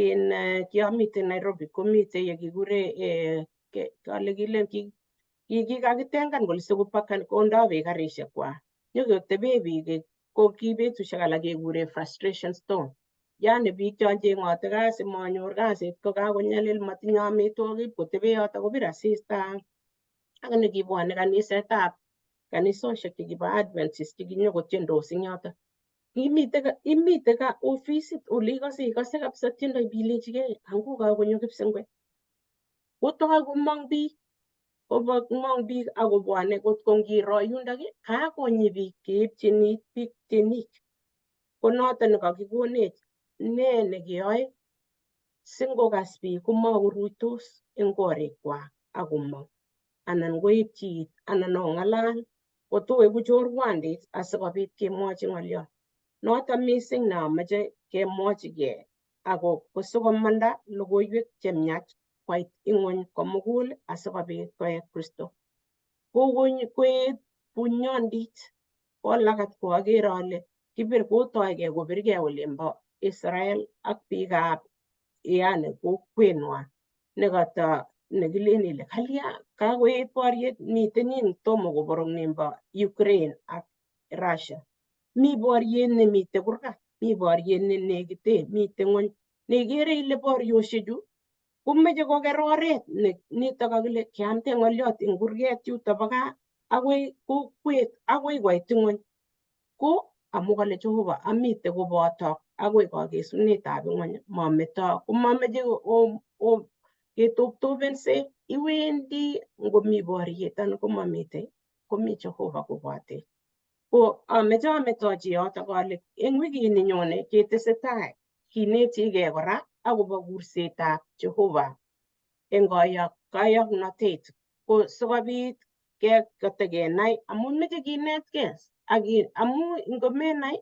in kiamiten Nairobi komite yekikure kale kile kikakitengan kole sikopakan kondo beek karishek kwak nyokotebe biik ko ki betusiek alak kekure frustration stone, yani biik chon cheng'ote kasi manyor kasit ko kakonyalil matinye amitwogik kotebe yoto kobir asista ak nekibwone kanisetab kanisosiek chekibo Adventist chekinyokotiendos eng yoto imite ka ofisit ole ikose ikose kabisa tiendo bilechigei angu kakonyo kipsengwet kotoi komong biik komong biik akobwone kot ko ngiro yundok kakonyi biik keipchin biik tienik ko noton nekakikonech nee nekeyoe singokas biik komakoruitos eng korikwak akomong anan koipchi it anan ong'alal kotoeku chorwandit asikobit kemwochi ng'oliot noton mising neamoche kemwochigei ako kosikomanda logoiwek chemiach koit ing'wony komugul asikobit koek Kristo. Koet bunyondit kolakat koaker ale kibir kotoigei kobirgei olimbo Israel ak biikab yani kokwenwa nekata nekilen ile kalya kakoet boriet miten nin tomo koborok nimbo Ukraine ak Russia. Mi boriet nemite kurgat, mi boriet nenekiten, miten ng'wony nekere ile borioshechu komeche koker oret nitok kakile keamte ng'oliot eng kurget yuto bo gaa akoi kokwet akoi koit ing'wony ko amu kale Jehova amite kobotok akoi kakesunetab ing'wony mameto komameche ketoptopense iwendi ngomi boriet anan komamitei komi Jehova kobotech. Ko ameche ametochi yotok ale eng wikini nyone ketesetai kinetigei kora akobo kursetab Jehova eng kayoknotet ko sikobit ketekenai amun meche kinetkei ak amu ngomenai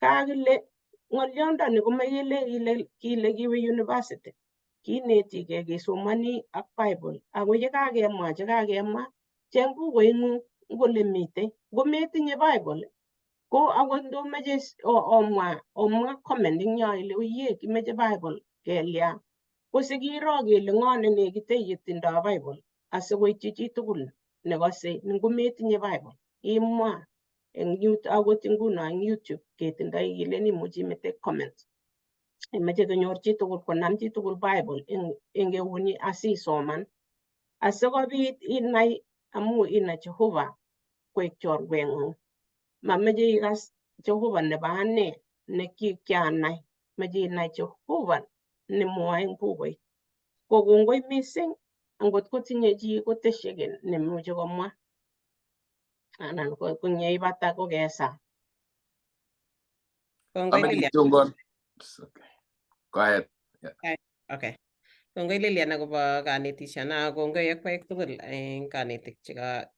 kakile ng'olyondoni komakele kile kiwe university kinetigei kesomoni ak Bible ako yekakemwa chekakemwa cheng bukuing'ung ngole mitei ngometinye Bible ko akot ndomeche omwa comment eng yo ile oye kimeche Bible kelya ko sikiro kele ng'o nenekite yetindoi Bible asikoityi chitugul nekose ngometinye Bible imwa eng akot nguno eng YouTube ketindoi kilen imuchi imete comment imeche konyor chitugul konam chitugul Bible eng eunyi asisoman asikobit inai amu inai Jehova koek chorweng'ung. Mameche ikas Jehova nebo ane nekianai, meche inai Jehova nemwoe eng bukuit. Ko kongoi mising angot kotinye chi kotesyi kiy nemuche komwa anan ko yeibata ko kesa. Kongoi Ameche Lilian. kityongon. Okay. Go ahead. Okay. Kongoi Lilian akobo kanetishet ak kongoi akwek tugul eng kanetik che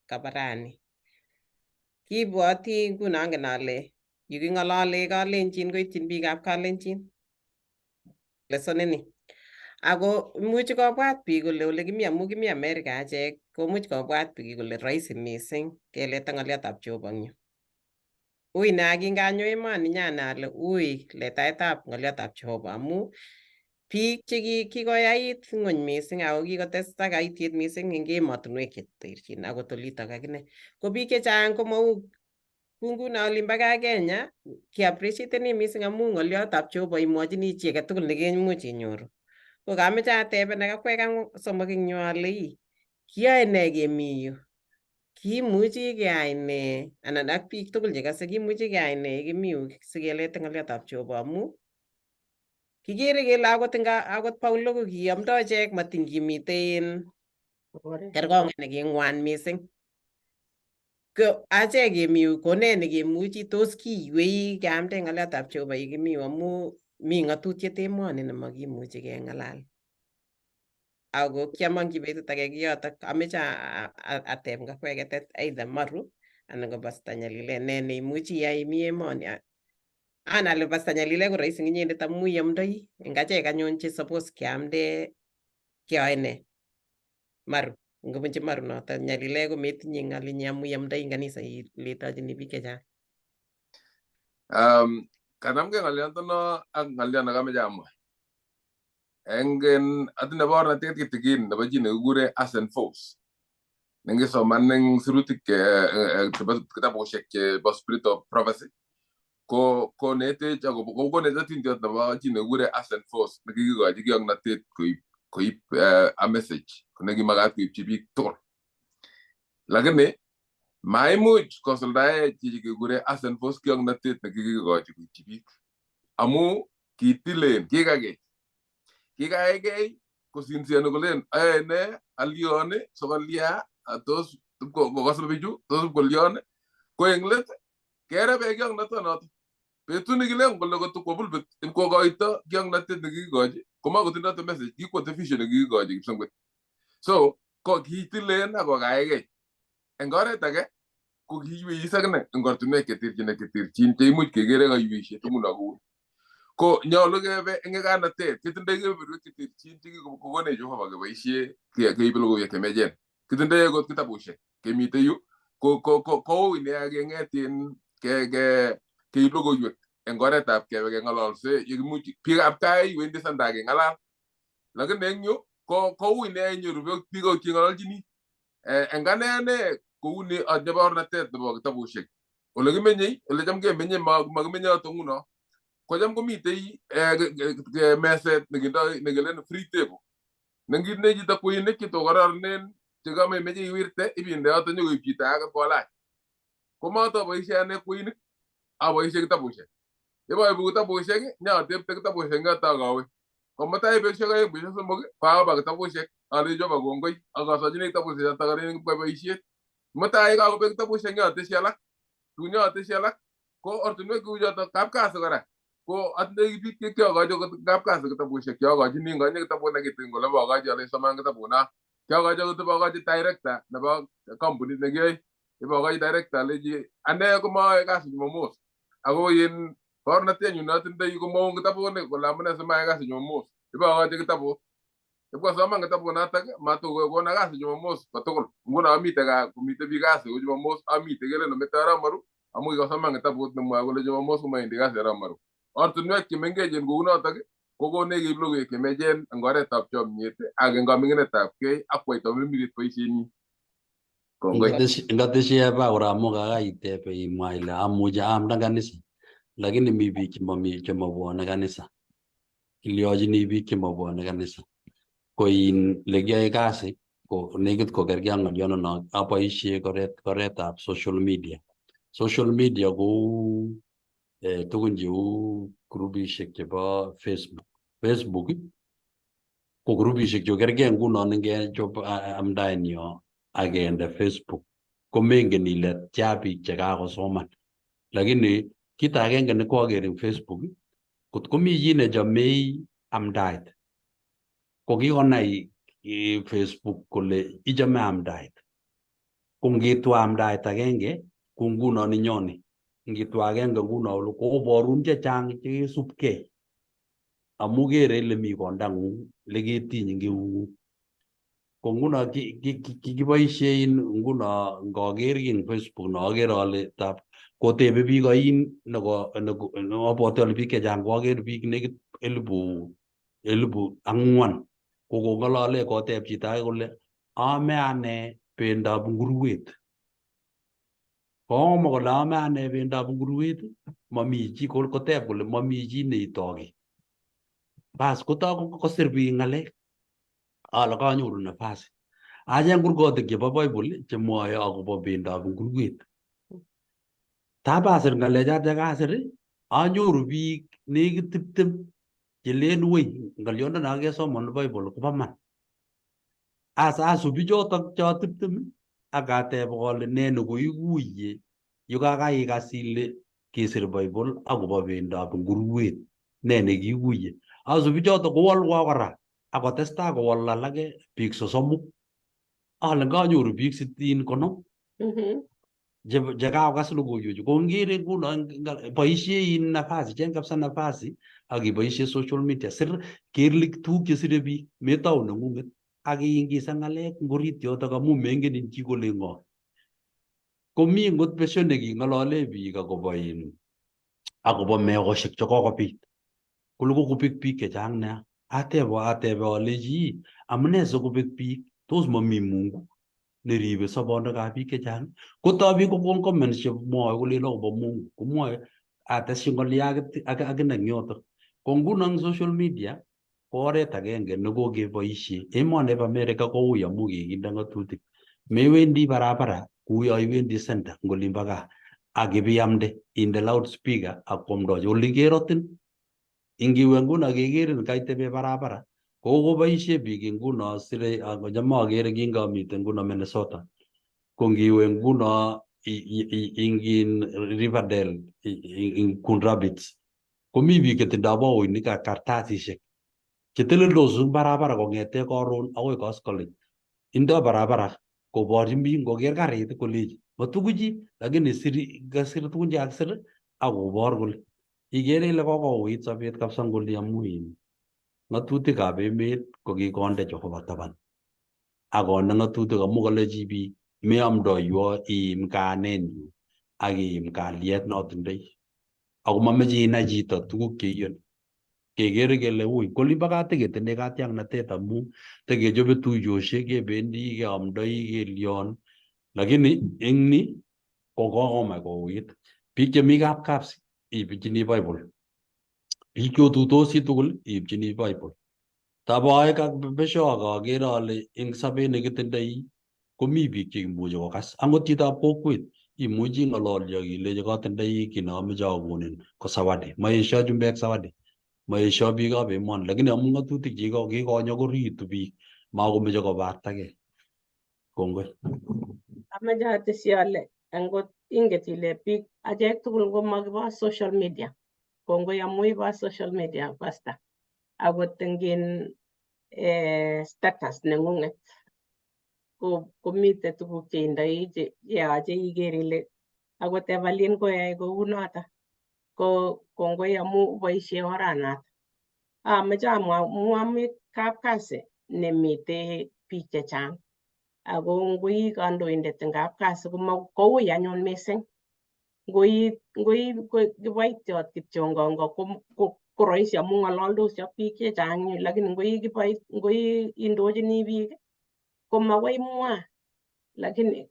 kaba rani. Kibwoti nguno angen ale yu king'olole kalenjin koityin biikab kalenjin lesson ini. Ako imuchi kobwat biik kole ole kimi amu kimi America achek komuch kobwat biik kole rahisi mising keleta ng'oliotab Jehova eng yu. Ui nea kinganyo emoni nyanai ale ui letaetab ng'oliotab Jehova amu biik che kikoyait ng'wony mising ako kikotestai kaitiet mising eng emotinwek cheterchin akot olitok akine. Ko biik chechang komau ku nguno olimbo gaa Kenya kiappreciateni mising amu ng'oliotab Jehova imwochini chi agetugul nekemuch inyoru. Ko kameche ateben ak akwek somok eng yu ale ii kiyoe nee kemi yu? Kimuchi keyai nee anan ak biik tugul chekase kimuchi keyai nee yekimi yu sikelete ng'oliotab Jehova amu Kikere kele akot eng akot Paulo ko kiamdoi ichek matin kimiten kerkong'et neking'wan mising. Ko achek kemi yu ko nee nekemuchi tos kiywei keamde ng'oliotab Jehova yekimi yu amu mi ng'atutiet emoni nemakimuchi keng'alal. Ako kiamong'chi betut age kiyotok ameche ateb ngakweketet either Maru anan ko Pastor Nyalile ne neimuchi iyai imi emoni. An ale Pastor Nyalile ko rahisi eng inyendet amu iamdoi eng achek anyun che suppose keamde keyoe nee. Maru ngobunchi Maru noto Nyalile kometinye ng'al inye amu iamdoi eng kanisa iletochini biik chechang. Kanamgei ng'oliondono ak ng'olion nekameche amwa. Engen atinye baornatet kitikin nebo chi nekikure Asen Force nengisoman eng sirutik chebo kitabushek chebo Spirit of Prophecy ko konetech akobo konetech atindiot nebo chi nekikure Asen Force nekikikochi kiongnotet koib koib a message nekimakat koibchi biik tugul. Lakini maimuch kosuldae chichi kikure Asen Force kiongnotet nekikikochi koibchi biik amu kitilen kikakech kikaekei kosinsioni kolen ayoe ne alion sokolia tos kokosol bichu tos kolion ko eng let kerebe kiongnotonoto betut nekilen kole kotukwo pulpit ipkokoito kiongnotet nekikikochi komakotindoi the message kikwo the vision nekikikochi kipsengwet so ko kitilen ak kokaekei eng oret age ko kiiweis akine eng ortinwek cheterchin ak cheterchin cheimuch kekere kaiweisiet nguno kou ko nyolu kebe eng ekanatet ketindoi kebeberwek cheterchin chekikokonech Jehova keboisie keibe logoiwek chemiachen kitindoi akot kitabushek kemite yu ko kou nea keng'et in keib logoiwek eng oretab kebe keng'ololse yekimuch biikab gaa iwendi sanda keng'alal lakini eng yu ko ui nea inyoru biik cheng'ololchini eng ane ane kouni atinye baornatet nebo kitabushek ole kimenyei ole cham kemenye makimenye yoto nguno kocham komitei meset nekindoi nekilen free table nengitindoi chito kweinik chetokororonen chekamemeche iwirte ibinde yoto nyokoib chito age kolach komoto aboisie ane kweinik aboisie kitabushek yeboibu kitabushek nyatepte kitabushek eng yoto akawe komutai betusiek oeng betusiek somok koakoba kitabushek alechi Jehova kongoi akasochini kitabushek chotok alen kwai boisiet mutai kakobek kitabushek nyoteshi alak tun nyoteshi alak ko ortinwek cheu chotok kapkasi kora ko atindoi biik che kiokochi akot kapkasi kitabushek kiokochini ngonye kitabut nekitikin kole bokochi ale soman kitabuna kiokochi akot ibokochi director nebo kampunit nekiyoe ibokochi director alechi ane komaoe kasi Jumamos ako in baornatenyu neotindoi komwoun kitabuni kole amune simae kasi Jumamos ibokochi kitabut ipkosoman kitabunotok matukokona kasi Jumamos kotugul nguno amite gaa komite biik kasi ko Jumamos amite kelen omete arap Maru amu kikosoman kitabut nemwoe kole Jumamos komawendi kasi arap Maru ortinwek chemengechen kounotok kokonech keib logoiwek chemiachen eng oretab chomyet ak eng kaming'inetab kei ak kwaito mimirit boisienyi. Kongoi. Ngatesyi eba kora amu kakaitebe imwa ile amuchi aamda kanisa lakini mi biik chemomi chemobwone kanisa kilyochini biik chemobwone kanisa ko in lekiyoe kasi ko nekit kokergei ak ng'oliondono aboisie oretab social media. Social media kou tugun cheu grupishek chebo Facebook. Facebook ko grupishek chu kergei ngunon ngechop amdaenyo ak kende Facebook komengen ile tia biik chekakosoman. Lakini kit agenge nekwoker eng Facebook kot komi chi nechomei amdaet ko kikonai Facebook kole ichome amdaet. Ko ngitwa amdaet agenge ko ngunon inyoni ngitwa agenge nguno olo koborun chechang chekesubkei amu kere ile mi kondang'ung leketiny eng eung'ung. Ko nguno kikiboisie nguno ngoker kiy eng Facebook no akere ale tab kotebe biik oin neko abwoti ale biik chechang koaker biik nekit 4,000 kokong'olole koteb chito age kole aame ane bendab nguruwet. Komwa kole aame ane bendab nguruwet mami chi koteb kole mami chi neitoki. Bas kotok kosir biik ng'alek ale kanyoru nafasi. Acheng kurgotik chebo Bible chemwoe akobo bendab nguruwet. Tabasir ng'alechoto kasir anyoru biik nekit 20 Chelen wei ng'olyondo no kesoman Bible kobo man. Asa asup bichotok cho 20 ak ateb ale nee nekoikuye yukakaikas ile kisir Bible akobo bendab nguruet, nee nekikuye. Asup bichotok kowolwo kora akotestai kowol alake biik 30. Ale nganyoru biik 60 50 chekakokas logoiwechu ko ngere nguno boisie in nafasi, cheng kabisa nafasi ak iboisie social media, sir ker tuguk chesire biik, metou neng'ung'et ak iingisan ng'alek eng orit yotok amu mengen in chi kole ng'o. Komi ngot besio neking'olole biik akobo in akobo meoshek chekokobit kole kokobek biik chechang nea. Atebe atebe alechi amune sikobek biik, tos mami Mungu neribe sobonwekab biik chechang? Kotoi biik kokon comments chemwoe kolen akobo Mungu, komwoe atesyi ng'olyo akine eng yotok. Ko nguno eng social media ko oret agenge nekokeboisie. Emoni bo America koui amu kikinde ng'atutik. Mewendi barabara kuyo iwendi center eng olimbo gaa ak ibiamde inde loudspeaker ak kwamdochi oli kerotin. Ingiwe nguno kekerin kaitebe barabara. Kokoboisie biik nguno sire cham akere kingamiten nguno Minnesota. Ko ngiwe nguno ingin Riverdale ing Coon Rapids komi biik chetindoi baoinik ak kartasisiek cheteleldos eng barabara kong'ete karon akoi koskolen. Indoi barabara koborchin biik ngoker karit kolechi matukuchi lakini siri kasir tugun chekakisir akobor kole ikere ile kokouit sobet kabisa ngoli amu in ng'atutikab emet ko kikonde Jehova taban akonde ng'atutik amu kalechi biik meamdoiwo iim kayanenyu ak iim kalyet notindoi ako mameche inai chito tuguk cheiyoni kekere kele ui kolimbo gaa tiketindoi katiaknatet amu tikechobe tuiyosiek kebendi keamdoi kelion lakini eng ni ko kokomach kouit. Biik chemi kapkapsi iipchini Bible, biik chotuitosi tugul iipchini Bible. Taboek ak besio ak akere ale eng sobet nekitindoi komi biik cheimuchi kokas angot chitab kokwet imuchi ing'ololchi ak ilechi katindoi kiy neamoche akonin ko zawadi. Maesio chumbek zawadi, maesio biikab emoni lakini amu ng'atutik kikonyokoritu biik makomeche kobartagei. Kongoi. Amoche atesyi ale angot inget ile biik achek tugul komakibo social media. Kongoi amu ibo social media pastor. Akot eng status neng'ung'et komite tuguk cheindoi cheyoche iker ile akot Evelyn koyoe kounoto. Ko kongoi amu boisie oranato. Amoche amwa ami kapkasi nemite biik chechang. Ako ngoi kandoindet eng kapkasi koui anyun mising. Ngoi kiboitiot kityongongo ko rahisi amu ng'ololdos ak biik chechang lakini ngoi indochini biik ko makoi imwa. Lakini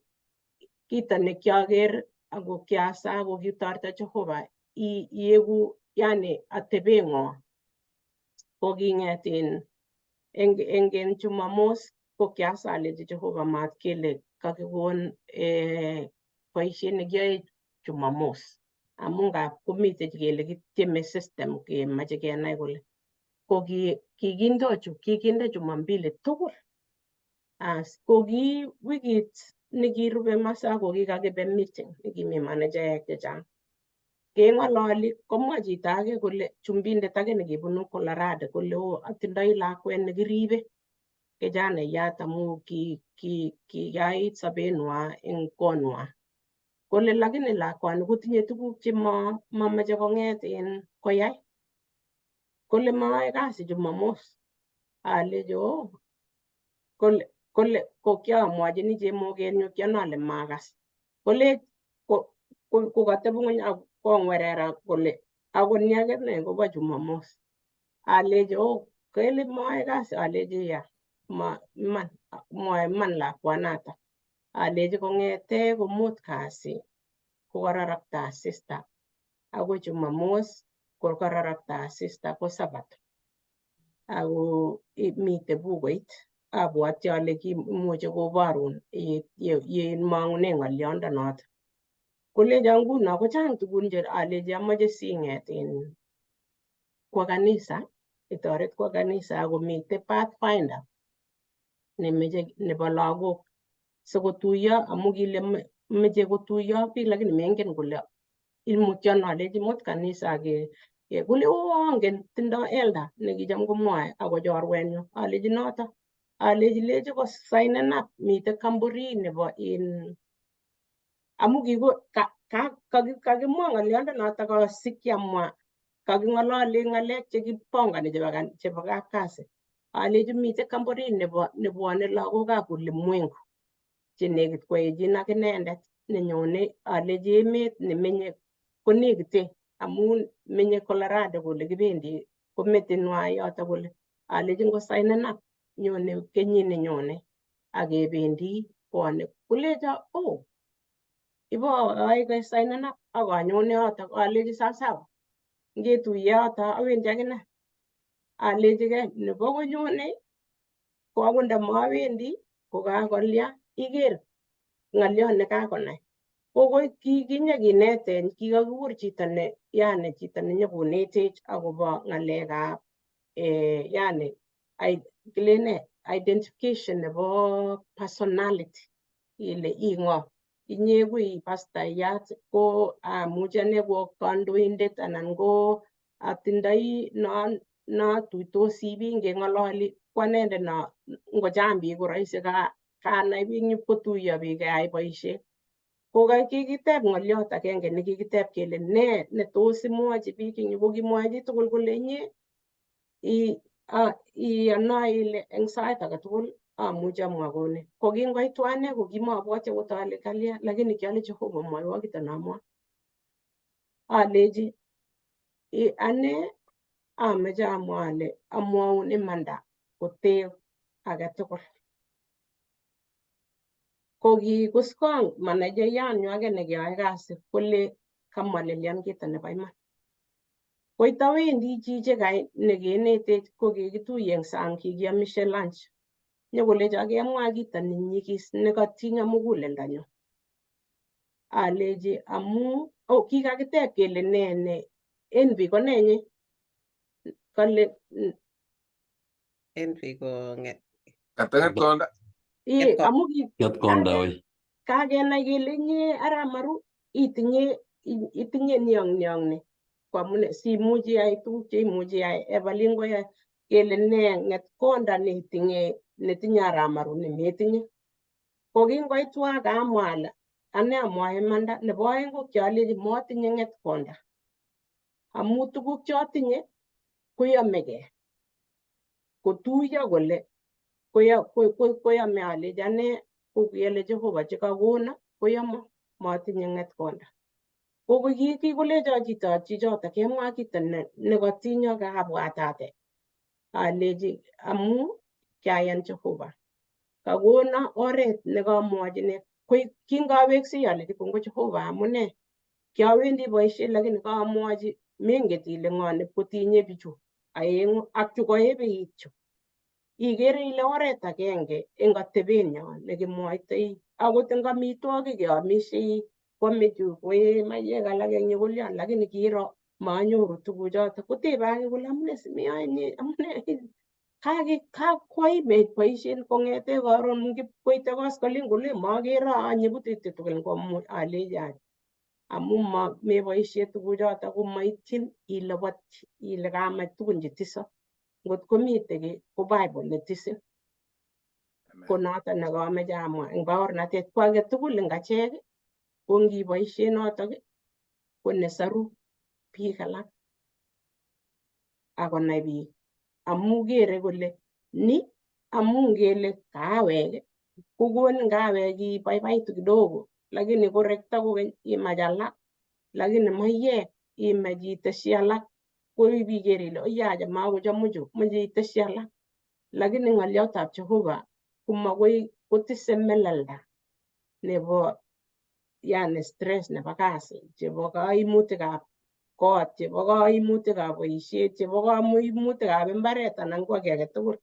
kito nekiaker ako kiasa ako kitoreto Jehova ieku yani atebeng'o ko king'et eng Jumamos ko kiasa alechi Jehova mat kele kakikon boisiet nekiyoe Jumamos amu ngap komite kele kityeme system kemoche kenai kole ko kikindochu kikinde Jumambili tugul. As ko ki wikit nekirube masaa ko kikakibe meeting nekimi managerek chechang. Keng'ololi komwa chito age kole chumbindet age nekibunu Colorado kole o atindoi lakwet nekiribe kijanaiyat amu kiyait sobenwa eng konwa. Kole lakini lakwani kotinye tuguk chemamoche kong'et en koyai. Kole mayoe kasi Jumamos. Alechi oo. Kole ko kiamwachini chemokenyu kianai ale makas. Kole kokateb ng'weny ak kong'werera kole akot ni akine kobo Jumamos. Alechi oo kele mayoe kasi alechi ya ma iman mwoe iman lakwanata. Alechi kong'ete komut kasi kokararakta asista akoi Jumamos kokararakta asista ko Sabato. Ako mite bukuit abwati ale kimuche koborun ye mong'une ng'oliondonoto. Kolecho nguno kochang tugun che alechi amoche sing'et kwo kanisa itoret kwa kanisa akomite pathfinder nemeche nebo lagok sikotuiyo amu kile meche kotuiyo biik lakini mengen kole imutyon alechi mut kanisa ke kole oo angen tindo elder nekicham komwoe ako chorwenyu alechi noto alechi lechi ko signen up mite kamburi nebo in amu kiko kakimwa ng'oliondo noto kasikyi amwa kaking'olole ng'alek chekipongoni chebo kapkasi alechi mite kamburi nebo nebwone lagokab ulimwengu chenekit koechin ak inendet nenyone alechi emet nemenye konekite amun menye Colorado kole kibendi kometinwai yoto kole alechi ngosainen up nyone kenyit nenyone akebendi bwone kolecho oh ibo ae kesainen up ak anyone yoto alechi sawasawa ngetuiye yoto awendi akine alechike nebo konyone ko akot ndamawendi kokakolya iker ng'oliot nekakonai ko kikinyekinetech kikakikur chito ne yani chito nenyokonetech akobo ng'alekab yani kilene identification nebo personality ile i ng'o inye ko i pastayat ko amuchi ane ko kandoindet anan ko atindoi notuitosi biik ngeng'ololi ko anendet no ngochang biik ko rahisi kanai biik nyipkotuiyo biik keyai boisiet. Ko kikiteb ng'oliot agenge nekikiteb kele nee netos imwochi biik eng yu ko kimwoe chitugul kole inye iyonoe ile eng sait age tugul amuchi amwa kouni. Ko kingoitu ane ko kimabwoti akot ale kalya lakini kiale Jehova mwoiwo kito nomwoe. Alechi ane ameche amwa ale amwaun imanda kotee age tugul. Ko kikuskong manajayanyu age nekiyoe kasi kole kamwalilian kito nebo iman. Koitawendi chichi kai nekinetech ko kikituye eng sang kikiamishe lunch. Nyokolecho kemwa kito nenyikis nekatinyo muguleldonyu. Alechi amu oh, kikakiteb kele ne ne envy ko nenyi kale Envy ko ng'et Katang'et konda. Amu Ng'etkonda wei. Kakenai kele inye arap Maru itinye itinye niong niong ni ko amune simuchi iyai tuguk cheimuchi iyai Evelyn koyae kele ne ng'etkonda netinye netinye arap Maru nemetinye. Ko kingoitu akamwa ale ane amwae imanda nebo oeng ko kialechi motinye ng'etkonda amu tuguk chotinye koyomegei kotuiyo kole koyome alechi ane ko kiale Jehova chekakona koyomo motinye ng'etkonda. Ko kikolecho chito chichoto kemwa kito nekotinyo kabwatate alechi amu kiayan Jehova kakona oret nekamwochine kingaweksei alechi kongoi Jehova amune kiawendi boisiet lakini kaamwochi menget ile ng'o nepkotinye bichu aeng'u ak chu koebeit chu. Ikere ile oret agenge eng atebenyo nekimwoitoi akot eng amitwogik keomishei kwame chu koee maiyek alak eng yu kolyon lakini kiiro manyoru tuguchoto kotebe ake kole amune simeyoe inye amune kakwaimech boisiet kong'ete karon koite koskoling kole makere anye butete tugul ngomuch alechi any amu meboisie tuguchoto komaityin ilobotyi ile kamach tugun chetiso ngot komite kiy ko Bible netisin. Ko noto nekameche amwa eng baornatet ko age tugul eng achek ko ngiboisie notok ko nesoru biik alak akonai biik amu kere kole ni amu ngele kahawek kokonin kahawek ibaibaitu kidogo lakini korekto kokeny imach alak lakini maiyek imach iteshi alak ko ibiker ile oyache makochomu chu moche iteshi alak lakini ng'oliotab Jehova komakoi kotise melelda nebo yani stress nebo kasi chebo kaimutikab kot chebo kaimutikab boisiet chebo kaimutikab imbaret anan ko kiy age tugul.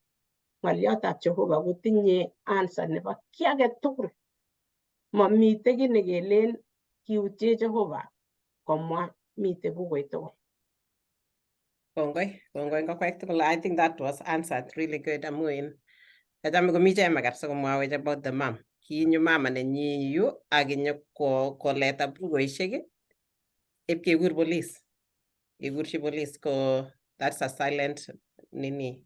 Ng'oliotab Jehova kotinye answer nebo kiy age tugul. Mamite kiy nekelen kiutye Jehova komwa mite bukuit tugul. Kongoi, kongoi ngokwek tugul. I think that was answered really good amu in kachame komi Chemaker sikomwawech about the mom. Kinyo mama nenyi yu ak inyo koleta bukuishek ip kekur police. Kekurchi police ko that's a silent nini.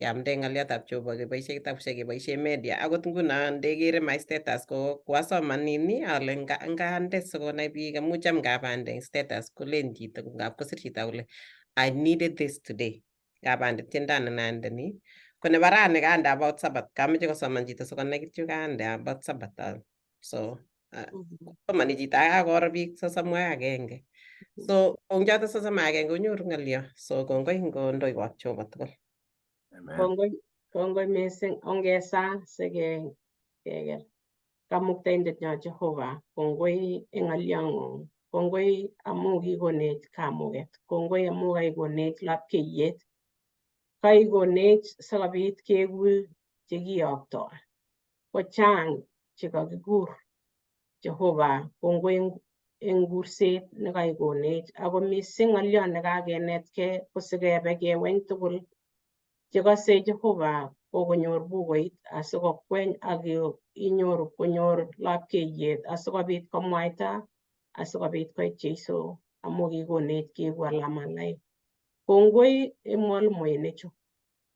Yamde ng'olyotab Jehova keboishe kitabushek, keboishe media. Akot nguno ndekere my status ko kwasoman nini ale ngande sikonai biik amu cham ngabande eng status kolen chito, ngap kosir chito kole, "I needed this today." Ngabande tiendo anan ande ni. Ko nebo rani kande about Sabbath, kameche kosoman chito sikonai kityo kande about Sabbath. So somani chito ak kakoro biik 31. So ong choto 31 konyoru ng'olyo. So kongoi ngondoiwok Jehova tugul. Amen. Kongoi, kongoi mising. Ongesa sike keker. Kamuktaindet nyo Jehova, kongoi eng ng'olyong'ung. Kongoi amu kikonech kamuget. Kongoi amu kaikonech lapkeiyet. Kaikonech sikobit keku chekiyoktoi. Ko chang chekakikur. Jehova, kongoi eng kurset nekaikonech. Ako mising ng'olyo nekakenetkei ko sikebe keweny tugul chekose Jehova kokonyor bukuit asikokweny ak inyoru konyor lapkeiyet asikobit komwaita asikobit koit Jeiso amu kikonech keku alamalaik. Kongoi eng mwalimuinichu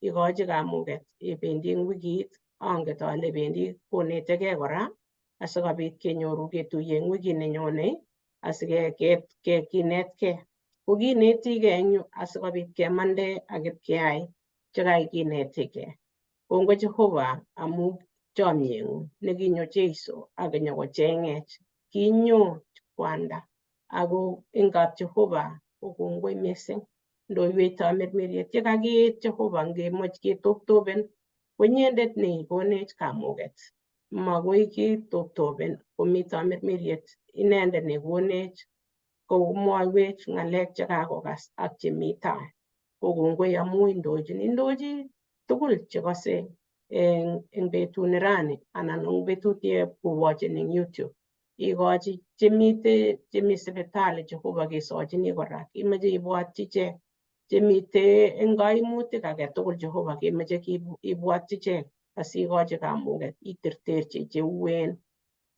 ikochi kamuget ibendi eng wikit, anget ale bendi konetekei kora asikobit kenyoru ketuiye eng wikit nenyone asikenetkei. Ko kinetikei eng yu asikobit kemande ak ipkeyai chekakinetikei. Kongoi Jehova amu chomyeng'ung nekinyo Jeiso ak inyokocheng'ech. Kinyo kwanda ako eng kap Jehova ko kongoi mising. Ndoiwech tamirmiriet yekakiit Jehova ngemoch ketoptopen ko inyendet nekikonech kamuget. Makoi kitoptopen komi tamirmiriet, inendet nekonech komwoiwech ng'alek chekakokas ak chemi tai. Ko kongoi amu indochin, indochi tugul chekose eng betut ni rani anan eng betut ye kowatchen eng YouTube. Ikochi chemite chemi sipitali Jehova kesochini kora. Imoche ibwatyi ichek chemite eng kaimutik age tugul Jehova kemoche ibwatyi ichek asikochi kamuget iterterchi cheuen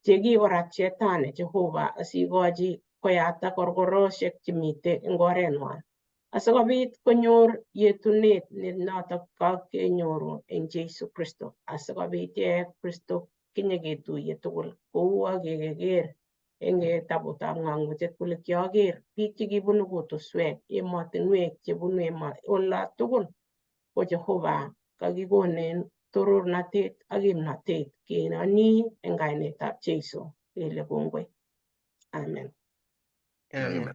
chekikorat shetani Jehova asikochi koyata korokoroshek chemite eng orenwan asikobit konyor yetunet ne notok kakenyoru eng Jesu Kristo asikobit yeek Kristo kinyeketuiye tugul kou akekeker eng kitabutab Ng'ang'utiet kole kioker biik chekibunu kutuswek, emotinwek chebunu ola tugul ko Jehova kakikonen torornatet ak kimnatet kenoni eng kainetab Jesu kele kongoi. Amen. Amen.